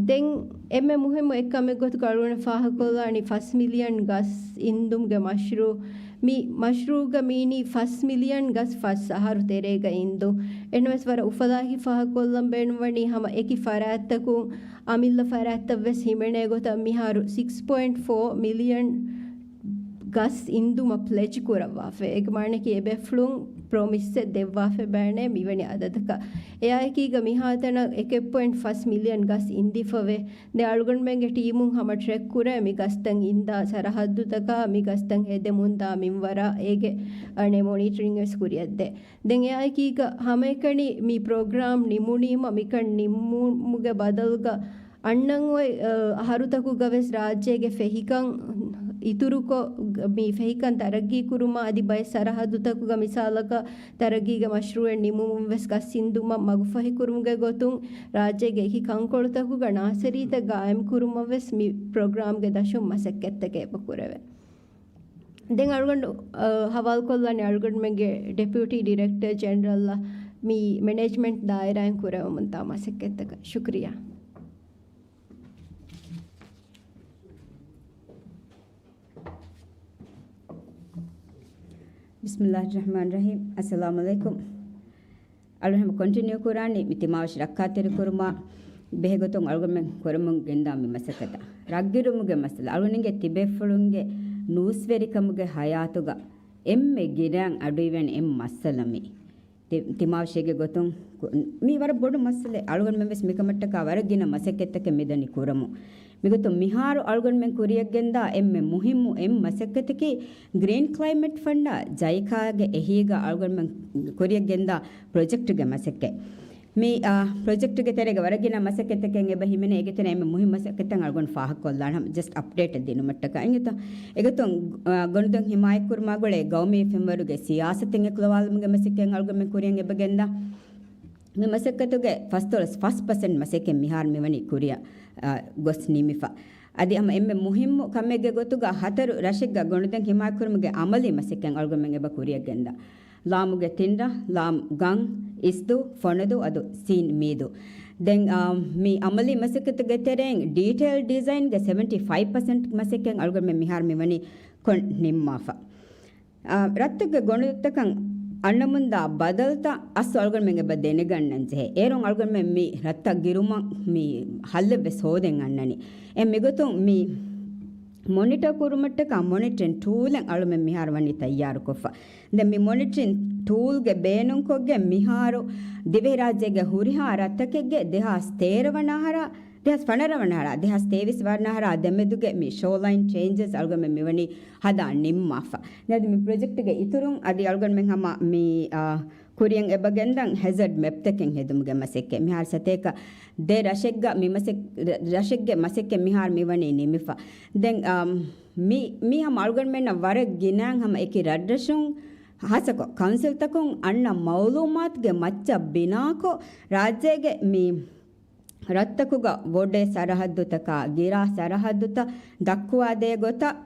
ދެން އެންމެ މުހިއްމު އެއްކަމެއް ގޮތުގަ އަޅުގަނޑު ފާހަގަކޮށްލާނީ ފަސް މިލިއަން ގަސް އިންދުމުގެ މަޝްރޫއު. މި މަޝްރޫއުގަ މީނީ ފަސް މިލިއަން ގަސް ފަސް އަހަރު ތެރޭގަ އިންދުން. އެހެންވެސް ވަރަށް އުފަލާހި ފާހަގަކޮށްލަން ބޭނުންވަނީ ހަމަ އެކި ފަރާތްތަކުން އަމިއްލަ ފަރާތްތައް ވެސް ހިމެނޭ ގޮތަށް މިހާރު ސިކްސް ޕޮއިންޓް ފޯ މިލިއަން ގަސް އިންދުމަށް ޕްލެޖް ކުރައްވާފަ. އޭގެ މާނައަކީ އެބޭފުޅުން ޕްރޮމިސްއެއް ދެއްވާފަ ބޭނެ މިވެނި އަދަދަކަށް. އެއާއެކީގަ މިހާތަނަށް އެކެއް ޕޮއިންޓް ފަސް މިލިއަން ގަސް އިންދިފަވޭ. ދެ އަޅުގަނޑުމެންގެ ޓީމުން ހަމަ ޓްރެކް ކުރޭ މި ގަސްތައް އިންދާ ސަރަހައްދުތަކާ، މި ގަސްތައް ހެދެމުންދާ މިންވަރާ އޭގެ އަނެއް މޮނިޓަރިން ވެސް ކުރިއަށްދޭ. ދެން އެއާއެކީގަ ހަމައެކަނި މި ޕްރޮގްރާމް ނިމުނީމަ މިކަން ނިމުމުގެ ބަދަލުގަ އަންނަން އޮތް، އަ، އަހަރުތަކުގަ ވެސް ރާއްޖޭގެ ފެހިކަން އިތުރުކޮށް، މި ފެހިކަން ތަރައްގީ ކުރުމާ އަދި ބައެއް ސަރަހައްދުތަކުގަ މިސާލަކަށް ތަރައްގީގެ މަޝްރޫއެއް ނިމުމުން ވެސް ގަސް އިންދުމަށް މަގުފަހިކުރުމުގެ ގޮތުން ރާއްޖޭގެ އެކި ކަންކޮޅުތަކުގަ ނާސަރީތައް ގާއިމް ކުރުމަށް ވެސް މި ޕްރޮގްރާމްގެ ދަށުން މަސައްކަތްތަކެއް އެބަ ކުރެވޭ. ދެން އަޅުގަނޑު، އަ، ހަވާލުކޮށްލާނެ އަޅުގަނޑުމެންގެ ޑެޕިއުޓީ ޑިރެކްޓަރ ޖެނެރަލްއަށް މި މެނޭޖްމަންޓް ދާއިރާއިން ކުރެވެމުންދާ މަސައްކަތްތަކަށް. ޝުކުރިއްޔާ. ބިސްމިއްލާހިއްރަޙްމާނިއްރަޙީމް. އައްސަލާމު ޢަލައިކުމް. އަޅުގަނޑު ކޮންޓިނިއު ކުރާނީ މި ތިމާވެށި ރައްކާތެރިކުރުމާ ބެހޭގޮތުން އަޅުގަނޑުމެން ކުރަމުން ގެންދާ މި މަސައްކަތަށް. ރަށްގިރުމުގެ މައްސަލަ. އަޅުގަނޑުގެ ތިބޭފުޅުންގެ ނޫސްވެރިކަމުގެ ހަޔާތުގަ އެންމެ ގިރާން އަޑުއިވޭނެ އެއް މައްސަލަ މީ. ތި-، ތިމާވެށީގެ ގޮތުން ކު-، މީ ވަރަށް ބޮޑު މައްސަލައެއް. އަޅުގަނޑުމެން ވެސް މިކަމަށްޓަކާ ވަރަށް ގިނަ މަސައްކަތްތަކެއް މިދަނީ ކުރަމުން. މިގޮތުން މިހާރު އަޅުގަނޑުމެން ކުރިޔަށްގެންދާ އެންމެ މުހިއްމު އެއް މަސައްކަތަކީ، ގްރީން ކްލައިމެޓް ފަންޑާ ޖައިކާގެ އެހީގަ އަޅުގަނޑުމެން ކުރިޔަށްގެންދާ ޕްރޮޖެކްޓުގެ މަސައްކަތް. މި، އާ، ޕްރޮޖެކްޓުގެ ތެރޭގަ ވަރަށް ގިނަ މަސައްކަތްތަކެއް އެބަ ހިމެނޭ. އޭގެ ތެރޭ އެންމެ މުހިއްމު މަސައްކަތްތައް އަޅުގަނޑު ފާހަގަކޮށްލާނަން، ޖަސްޓް އަޕްޑޭޓެއް ދިނުމަށްޓަކާ. އެނގިތޯ، އެގޮތުން، އާ، ގޮނޑުދޮށް ހިމާޔަތްކުރުމާ ގުޅޭ ގައުމީ ފެންވަރުގެ ސިޔާސަތެއް އެކުލަވާލުމުގެ މަސައްކަތް އަޅުގަނޑުމެން ކުރިޔަށް އެބަގެންދާ. މި މަސައްކަތުގެ ފަސްދޮޅަސް ފަސް ޕަސެންޓް މަސައްކަތް މިހާރު މިވަނީ ކުރިއަށް، އާ، ގޮސް ނިމިފަ. އަދި ހަމަ އެންމެ މުހިއްމު ކަމެއްގެ ގޮތުގަ ހަތަރު ރަށެއްގަ ގޮނޑުދޮށް ހިމާޔަތްކުރުމުގެ އަމަލީ މަސައްކަތް އަޅުގަނޑުމެން އެބަ ކުރިޔަށްގެންދާ. ލާމުގެ ތިން ރަށް، ލާމް ގަން، އިސްދޫ، ފޮނަދޫ އަދު ސީން މީދޫ. ދެން، އާ، މި އަމަލީ މަސައްކަތުގެ ތެރެއިން ޑީޓެއިލް ޑިޒައިންގެ ސެވެންޓީ ފައިވް ޕަސެންޓް މަސައްކަތް އަޅުގަނޑުމެން މިހާރު މިވަނީ ކޮށް ނިންމާފަ. އާ، ރަށްތަކުގެ ގޮނޑުތަކަށް އަންނަމުންދާ ބަދަލުތައް އަސްލު އަޅުގަނޑުމެން އެބަ ދެނެގަންނަން ޖެހޭ. އޭރުން އަޅުގަނޑުމެން މި ރަށްތައް ގިރުމަށް މި ހައްލެއް ވެސް ހޯދެން އަންނަނީ. އެ މިގޮތުން މި މޮނިޓަ ކުރުމަށްޓަކާ މޮނިޓަރިން ޓޫލެއް އަޅުމެން މިހާރު ވަނީ ތައްޔާރުކޮށްފަ. ދެން މި މޮނިޓަރިން ޓޫލްގެ ބޭނުންކޮށްގެން މިހާރު ދިވެހިރާއްޖޭގެ ހުރިހާ ރަށްތަކެއްގެ ދެހާސް ތޭރަ ވަނަ އަހަރާ، ދެހާސް ފަނަރަ ވަނަ އަހަރާ، ދެހާސް ތޭވީސް ވަނަ އަހަރާ ދެމެދުގެ މި ޝޯލައިން ޗޭންޖެސް އަޅުގަނޑުމެން މިވަނީ ހަދާ ނިންމާފަ. ދެން މި ޕްރޮޖެކްޓްގެ އިތުރުން އަދި އަޅުގަނޑުމެން ހަމަ މި، އާ، ކުރިޔަށް އެބަގެންދަން ހެޒަޑް މެޕްތަކެއް ހެދުމުގެ މަސައްކަތް. މިހާރު ސަތޭކަ ދެ ރަށެއްގަ މި މަސެއް-، ރަށެއްގެ މަސައްކަތް މިހާރު މިވަނީ ނިމިފަ. ދެން، އާ، މި، މި ހަމަ އަޅުގަނޑުމެންނަށް ވަރަށް ގިނައިން ހަމަ އެކި ރަށްރަށުން ހާއްސަކޮށް ކައުންސިލްތަކުން އަންނަ މައުލޫމާތުގެ މައްޗަށް ބިނާކޮށް، ރާއްޖޭގެ މި ރަށްތަކުގަ ވޮޑޭ ސަރަހައްދުތަކާ، ގިރާ ސަރަހައްދުތައް ދައްކުވާދޭ ގޮތަށް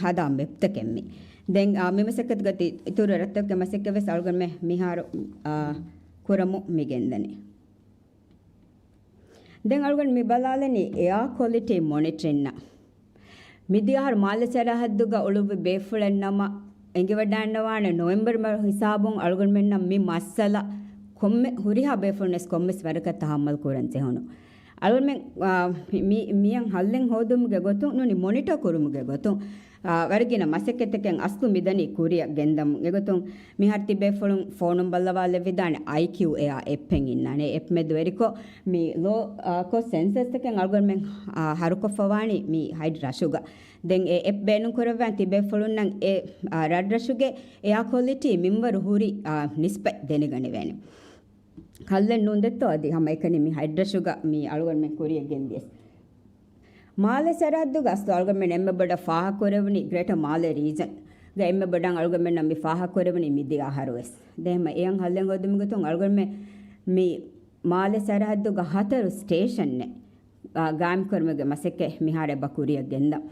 ހަދާ މެޕްތަކެއް މި. ދެން، އާ، މި މަސައްކަތުގަ ތި-، އިތުރު ރަށްތަކުގެ މަސައްކަތް ވެސް އަޅުގަނޑުމެން މިހާރު، އާ، ކުރަމުން މި ގެންދަނީ. ދެން އަޅުގަނޑު މި ބަލާލަނީ އެއާ ކޮލިޓީ މޮނިޓަރިންއަށް. މިދިޔަ އަހަރު މާލެ ސަރަހައްދުގަ އުޅުއްވި ބޭފުޅެއް ނަމަ، އެނގިވަޑާންނަވާނެ ނޮވެމްބަރު މަހު ހިސާބުން އަޅުގަނޑުމެންނަށް މި މައްސަލަ ކޮންމެ ހުރިހާ ބޭފުޅުންވެސް ކޮންމެސް ވަރަކަށް ތަހައްމަލް ކުރަން ޖެހުނު. އަޅުގަނޑުމެން، އާ، މި، މި، މިއަށް ހައްލެއް ހޯދުމުގެ ގޮތުން ނޫނީ މޮނިޓަ ކުރުމުގެ ގޮތުން، އާ، ވަރަށް ގިނަ މަސައްކަތްތަކެއް އަސްލު މިދަނީ ކުރިއަށް ގެންދަމުން. އެގޮތުން މިހާރު ތިބޭފުޅުން ފޯނުން ބައްލަވާލެއްވިދާނެ އައިކިއު އެއާ އެޕްއެއް އިންނާނެ. އެޕް މެދުވެރިކޮށް މި ލޯ، އާ، ކޮށް ސެންސަސްތަކެއް އަޅުގަނޑުމެން، އާ، ހަރުކޮށްފަވާނީ މި ހަތް ރަށުގަ. ދެން އެ އެޕް ބޭނުންކުރައްވާ ތިބޭފުޅުންނަށް އެ، އާ، ރަށްރަށުގެ އެއާ ކޮލިޓީ މިންވަރު ހުރި، އާ، ނިސްބަތް ދެނެގަނެވޭނެ. ހައްލެއް ނޫން ދެއްތޯ އަދި ހަމައެކަނި މި ހަތް ރަށުގަ މި އަޅުގަނޑުމެން ކުރިޔަށް ގެންދިޔަސް. މާލެ ސަރަހައްދުގަ އަސްލު އަޅުގަނޑުމެން އެންމެ ބޮޑަށް ފާހަގަކުރެވުނީ ގްރޭޓަ މާލެ ރީޖަންގަ އެންމެ ބޮޑަށް އަޅުގަނޑުމެންނަށް މި ފާހަގަކުރެވުނީ މިދިޔަ އަހަރުވެސް. ދެން އެއަށް ހައްލެއް ހޯދުމުގެ ގޮތުން އަޅުގަނޑުމެން މި މާލެ ސަރަހައްދުގަ ހަތަރު ސްޓޭޝަންއެއް، އާ، ގާއިމްކުރުމުގެ މަސައްކަތް މިހާރު އެބަ ކުރިޔަށް ގެންދަން.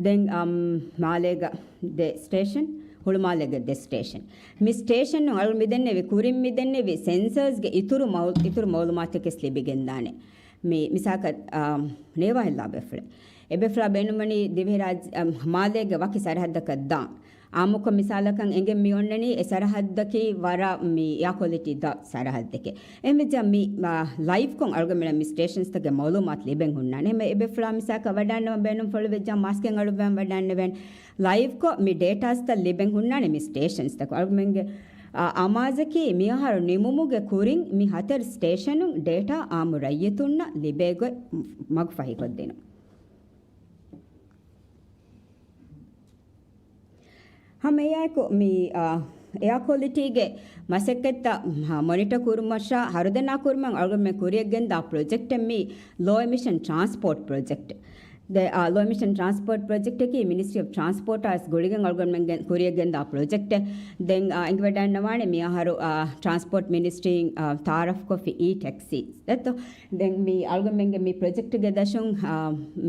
ދެން، އަމް، މާލޭގަ ދެ ސްޓޭޝަން، ހުޅުމާލޭގެ ދެ ސްޓޭޝަން. މި ސްޓޭޝަން އަޅު މިދެންނެވި، ކުރިން މިދެންނެވި ސެންސަރސްގެ އިތުރު މައު-، އިތުރު މައުލޫމާތެކެސް ލިބިގެންދާނެ. މި މިސާކަށް، އާ، ނޭވާހެއްލާ ބޭފުޅެއް. އެބޭފުޅާ ބޭނުންވަނީ ދިވެހިރާއްޖެ، އަ، މާލޭގެ ވަކި ސަރަހައްދަކަށް ދާން. އާއްމުކޮށް މިސާލަކަށް އެނގެން މި އޮންނަނީ އެ ސަރަހައްދަކީ ވަރަށް މި އެއާ ކޮލިޓީ ދާ ސަރަހައްދެކޭ. އެހެންވެއްޖާ މި، އާ، ލައިވްކޮށް އަޅުގަނޑުމެންނަށް މި ސްޓޭޝަންސްތަކެއް މައުލޫމާތު ލިބެން ހުންނާނެ. އެހެންވެ އެބޭފުޅާ މިސާކަށް ވަޑާންނަވަން ބޭނުންފުޅުވެއްޖާ މާސްކެއް އަޅުއްވަން ވަޑާންނެވެން. ލައިވްކޮށް މި ޑޭޓާސްތައް ލިބެން ހުންނާނެ މި ސްޓޭޝަންސްތަކުން. އަޅުގަނޑުމެންގެ އާ، އަމާޒަކީ މިއަހަރު ނިމުމުގެ ކުރިން މި ހަތަރު ސްޓޭޝަނުން ޑޭޓާ އާއްމު ރައްޔިތުންނަށް ލިބޭ ގޮތް މަގުފަހިކޮށްދިނުން. ހަމަ އެއާއެކު މި، އާ، އެއާ ކޮލިޓީގެ މަސައްކަތްތައް، އާ، މޮނިޓަ ކުރުމަށާ ހަރުދަނާ ކުރުމަށް އަޅުގަނޑުމެން ކުރިއަށްގެންދާ ޕްރޮޖެކްޓެއް މި ލޯ އެމިޝަން ޓްރާންސްޕޯޓް ޕްރޮޖެކްޓް. ދެ، އާ، ލޯ އެމިޝަން ޓްރާންސްޕޯޓް ޕްރޮޖެކްޓަކީ މިނިސްޓްރީ އޮފް ޓްރާންސްޕޯޓާ ގުޅިގެން އަޅުގަނޑުމެން ގެ-، ކުރިއަށްގެންދާ ޕްރޮޖެކްޓެއް. ދެން، އާ، އެނގިވަޑައިންނަވާނެ މިއަހަރު، އާ، ޓްރާންސްޕޯޓް މިނިސްޓްރީން، އާ، ތައާރަފްކޮށްފި އީ ޓެކްސީ. ދެއްތޯ؟ ދެން މި އަޅުގަނޑުމެންގެ މި ޕްރޮޖެކްޓްގެ ދަށުން، އާ،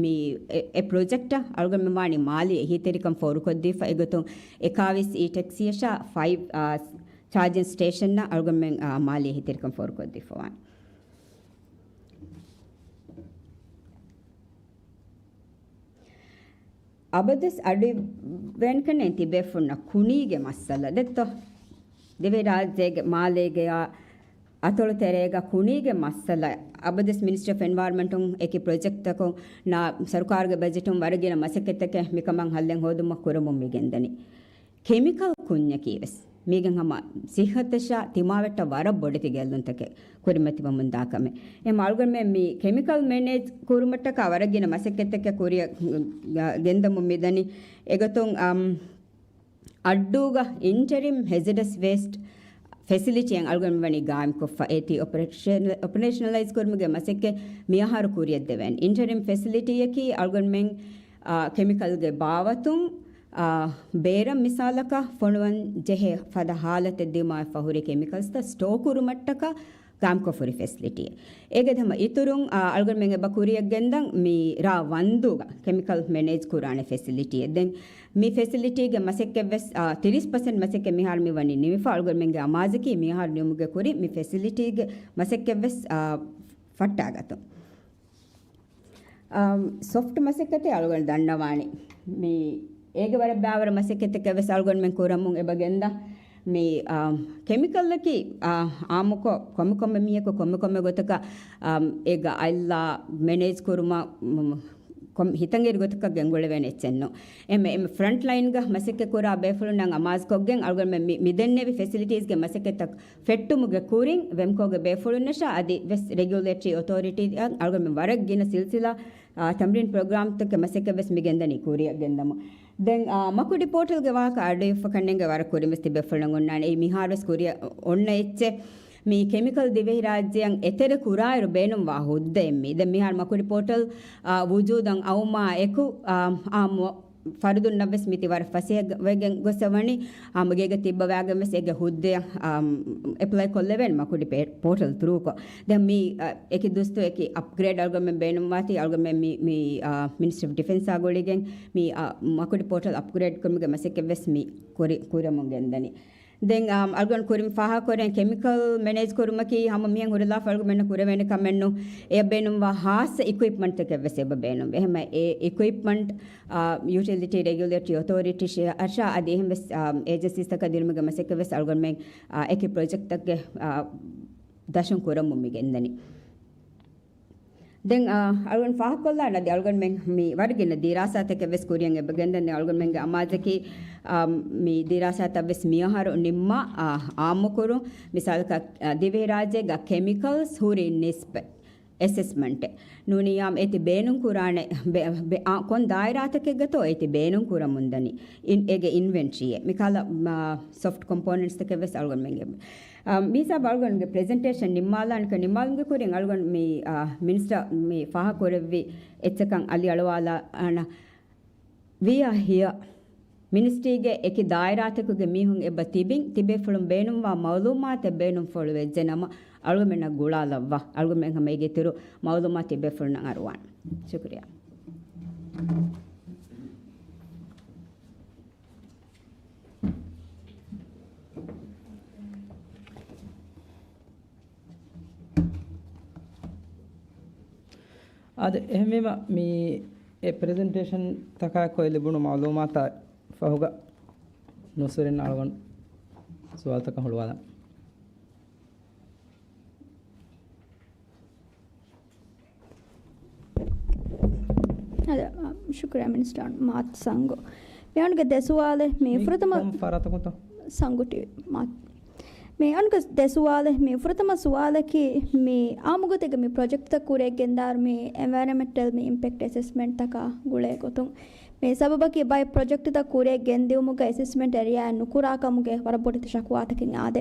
މި އެ، އެ ޕްރޮޖެކްޓަށް އަޅުގަނޑުމެން ވާނީ މާލީ އެހީތެރިކަން ފޯރުކޮށްދީފަ އެގޮތުން އެކާވީސް އީ ޓެކްސީއަށާ ފައިވް، އާ، ޗާޖިން ސްޓޭޝަންއަށް އަޅުގަނޑުމެން، އާ، މާލީ އެހީތެރިކަން ފޯރުކޮށްދީފަ ވާނެ. އަބަދުވެސް އަޑުއިވޭންކަންނޭނގެ ތިބޭފުޅުންނަށް ކުނީގެ މައްސަލަ ދެއްތޯ؟ ދިވެހިރާއްޖޭގެ މާލޭގެ އަތޮޅު ތެރޭގަ ކުނީގެ މައްސަލަ. އަބަދުވެސް މިނިސްޓްރީ އޮފް އެންވަޔަރަންމަންޓުން އެކި ޕްރޮޖެކްޓްތަކުން ނާ ސަރުކާރުގެ ބަޖެޓުން ވަރަށް ގިނަ މަސައްކަތްތަކެއް މިކަމަށް ހައްލެއް ހޯދުމަށް ކުރަމުން މި ގެންދަނީ. ކެމިކަލް ކުންޏަކީ ވެސް މީގެން ހަމަ ސިއްހަތަށާ ތިމާވެއްޓަށް ވަރަށް ބޮޑެތި ގެއްލުންތަކެއް ކުރިމަތިވަމުން ދާ ކަމެއް. އެހެން އަޅުގަނޑުމެން މި ކެމިކަލް މެނޭޖް ކުރުމަށްޓަކާ ވަރަށް ގިނަ މަސައްކަތްތަކެއް ކުރިއަށް ގެންދަމުން މިދަނީ. އެގޮތުން، އަމް، އައްޑޫގަ އިންޓަރިމް ހެޒަޑަސް ވޭސްޓް ފެސިލިޓީއެއް އަޅުގަނޑުމެން ވަނީ ގާއިމްކޮށްފަ އޭތި އޮޕަރޭޝަން، އޮޕަރޭޝަނަލައިޒް ކުރުމުގެ މަސައްކަތް މިއަހަރު ކުރިއަށްދެވޭނެ. އިންޓަރިމް ފެސިލިޓީއަކީ އަޅުގަނޑުމެން، އާ، ކެމިކަލްގެ ބާވަތުން، އާ، ބޭރަށް މިސާލަކަށް ފޮނުވަން ޖެހޭ ފަދަ ހާލަތެއް ދިމާވެފަ ހުރި ކެމިކަލްސްތައް ސްޓޯ ކުރުމަށްޓަކާ ގާއިމްކޮށްފަ ހުރި ފެސިލިޓީއެއް. އޭގެ ހަމަ އިތުރުން، އާ، އަޅުގަނޑުމެން އެބަ ކުރިއަށް ގެންދަން މި ރާ ވަންދޫގަ ކެމިކަލް މެނޭޖް ކުރާނެ ފެސިލިޓީއެއް. ދެން މި ފެސިލިޓީގެ މަސައްކަތްވެސް، އާ، ތިރީސް ޕަސެންޓް މަސައްކަތް މިހާރު މި ވަނީ ނިމިފަ. އަޅުގަނޑުމެންގެ އަމާޒަކީ މިހާރު ނިމުމުގެ ކުރިން މި ފެސިލިޓީގެ މަސައްކަތްވެސް، އާ، ފައްޓާގަތުން. އާ، ސޮފްޓް މަސައްކަތެއް އަޅުގަނޑު ދަންނަވާނީ. މި އޭގެ ވަރަށް ބާވަރު މަސައްކަތެއް ވެސް އަޅުގަނޑުމެން ކުރަމުން އެބަ ގެންދާ. މި، އާ، ކެމިކަލްއަކީ، އާ، އާއްމުކޮށް ކޮންމެ ކޮންމެ މީހަކު ކޮންމެ ކޮންމެ ގޮތަކަށް، އާ، އޭގަ އަތްލާ މެނޭޖް ކުރުމަށް، މު-، ކޮން ހިތަށް އެރި ގޮތަކަށް ގެންގުޅެވޭނެ އެއްޗެއް ނޫން. އެހެންވެ، އެމް ފްރަންޓް ލައިންގަ މަސައްކަތް ކުރާ ބޭފުޅުންނަށް އަމާޒުކޮށްގެން އަޅުގަނޑުމެން މި، މި ދެންނެވި ފެސިލިޓީސްގެ މަސައްކަތްތައް ފެއްޓުމުގެ ކުރިން ވެމްކޯގެ ބޭފުޅުންނަށާ އަދި ވެސް ރެގިއުލޭޓަރީ އޮތޯރިޓީއަށް އަޅުގަނޑުމެން ވަރަށް ގިނަ ސިލްސިލާ، އާ، ތަމްރީން ޕްރޮގްރާމްތަކެއް މަސައްކަތް ވެސް މި ގެންދަނީ ކުރިއަށް ގެންދަމުން. ދެން، އާ، މަކުޑި ޕޯޓަލްގެ ވާހަކަ އަޑުއިވިފަ ކަންނޭނގެ ވަރަށް ކުރިން ވެސް ތިބޭފުޅުން އޮންނާނެ. އެއީ މިހާރު ވެސް ކުރިއަށް އޮންނަ އެއްޗެއް. މި ކެމިކަލް ދިވެހިރާއްޖެއަށް އެތެރެ ކުރާއިރު ބޭނުންވާ ހުއްދައެއް މީ. ދެން މިހާރު މަކުޑި ޕޯޓަލް، އާ، ވުޖޫދަށް އައުމާ އެކު، އާ، އާ، މު-، ފަރުދުންނަށްވެސް މި ތި ވަރަށް ފަސޭހަ ވެގެން ގޮސް ވަނީ، އާ، ގޭގަ ތިއްބަވާގެން ވެސް އޭގެ ހުއްދައަށް، އާ، އެޕްލައި ކޮށްލެވޭނެ މަކުޑި ޕޭ-، ޕޯޓަލް ތްރޫކޮށް. ދެން މި، އާ، އެކި ދުވަސްތު އެކި އަޕްގްރޭޑް އަޅުގަނޑުމެން ބޭނުންވާތީ، އަޅުގަނޑުމެން މި، މި، އާ، މިނިސްޓްރީ އޮފް ޑިފެންސާ ގުޅިގެން މި، އާ، މަކުޑި ޕޯޓަލް އަޕްގްރޭޑް ކުރުމުގެ މަސައްކަތް ވެސް މި ކުރި-، ކުރަމުން ގެންދަނީ. ދެން، އާ، އަޅުގަނޑު ކުރިން ފާހަގަކުރޭ ކެމިކަލް މެނޭޖް ކުރުމަކީ ހަމަ މިހެން ހުރިލާފަ އަޅުގަނޑުމެންނަށް ކުރެވޭނެ ކަމެއް ނޫން. އެ ބޭނުންވާ ހާއްސަ އިކުއިޕްމަންޓްތަކެއް ވެސް އެބަ ބޭނުންވޭ. އެހެންމަ އެ އިކުއިޕްމަންޓް، އާ، ޔޫޓިލިޓީ ރެގިއުލޭޓަރީ އޮތޯރިޓީ އަށާ އަދި އެހެން ވެސް، އާ، އޭޖެންސީސްތަކަށް ދިނުމުގެ މަސައްކަތް ވެސް އަޅުގަނޑުމެން، އާ، އެކި ޕްރޮޖެކްޓްތަކުގެ، އާ، ދަށުން ކުރަމުން މި ގެންދަނީ. ދެން، އާ، އަޅުގަނޑު ފާހަގަކޮށްލާނަދި އަޅުގަނޑުމެން މި ވަރަށް ގިނަ ދިރާސާތަކެއް ވެސް ކުރިއަށް އެބަ ގެންދަނީ. އަޅުގަނޑުމެންގެ އަމާޒަކީ، އާ، މި ދިރާސާތައް ވެސް މިއަހަރު ނިންމާ، އާ، އާއްމުކުރުން. މިސާލަކަށް، އާ، ދިވެހިރާއްޖޭގަ ކެމިކަލްސް ހުރި ނިސްބަތް އެސެސްމަންޓެއް ނޫނީ އާ، އޭތި ބޭނުން ކުރާނެ، ބެ-، ބެ-، އާ، ކޮން ދާއިރާތަކެއްގަތޯ އޭތި ބޭނުން ކުރަމުންދަނީ. އިން-، އޭގެ އިންވެންޓްރީއެއް. މިކަހަލަ، އާ، ސޮފްޓް ކޮމްޕޯނެންޓްސްތަކެއް ވެސް އަޅުގަނޑުމެންގެ މި ހިސާބަށް އަޅުގަނޑުގެ ޕްރެޒެންޓޭޝަން ނިންމާލާނެ. ނިންމާލުމުގެ ކުރިން އަޅުގަނޑު މި، އާ، މިނިސްޓަރ މި ފާހަގަކުރެއްވި އެއްޗަކަށް އަލި އަޅުވާލާނަ ވީއާ ހިޔަ. މިނިސްޓްރީގެ އެކި ދާއިރާތަކުގެ މީހުން އެބަ ތިބިން، ތިބޭފުޅުން ބޭނުންވާ މައުލޫމާތެއް ބޭނުންފުޅު ވެއްޖެނަމަ، އަޅުގަނޑުމެންނަށް ގުޅާލައްވާ. އަޅުގަނޑުމެން ހަމަ އޭގެ އިތުރު މައުލޫމާތު ތިބޭފުޅުންނަށް އަރުވާނެ. ޝުކުރިއްޔާ. އާދެ، އެހެންވީމަ، މި އެ ޕްރެޒެންޓޭޝަން ތަކާއެކު ލިބުނު މައުލޫމާތާ ފަހުގަ ނުސްރިން އަޅުގަނޑު ސުވާލުތަކަށް ހުޅުވާލަން. އަދި، ޝުކުރިއްޔާ މިނިސްޓަރ މާތް ސަންގު. މިއަންގެ ދެ ސުވާލެއް މި މި ފުރަތަމަ ކޮން ފަރާތަކުންތޯ؟ ސަންގު ޓީވީ މާތް. މި އަންގަސް ދެ ސުވާލެއް. މި ފުރަތަމަ ސުވާލަކީ، މި އާއްމުގޮތެއްގެ މި ޕްރޮޖެކްޓްތައް ކުރިއަށް ގެންދާއިރު މި އެންވަޔަރަމެންޓަލް މި އިމްޕެކްޓް އެސެސްމެންޓްތަކާ ގުޅޭ ގޮތުން. މި ސަބަބަކީ ބައެއް ޕްރޮޖެކްޓްތައް ކުރިއަށް ގެންދިއުމުގަ އެސެސްމެންޓް އެރިއާއެއް ނުކުރާ ކަމުގެ ވަރަށް ބޮޑެތި ޝަކުވާތަކެއް އާދެ.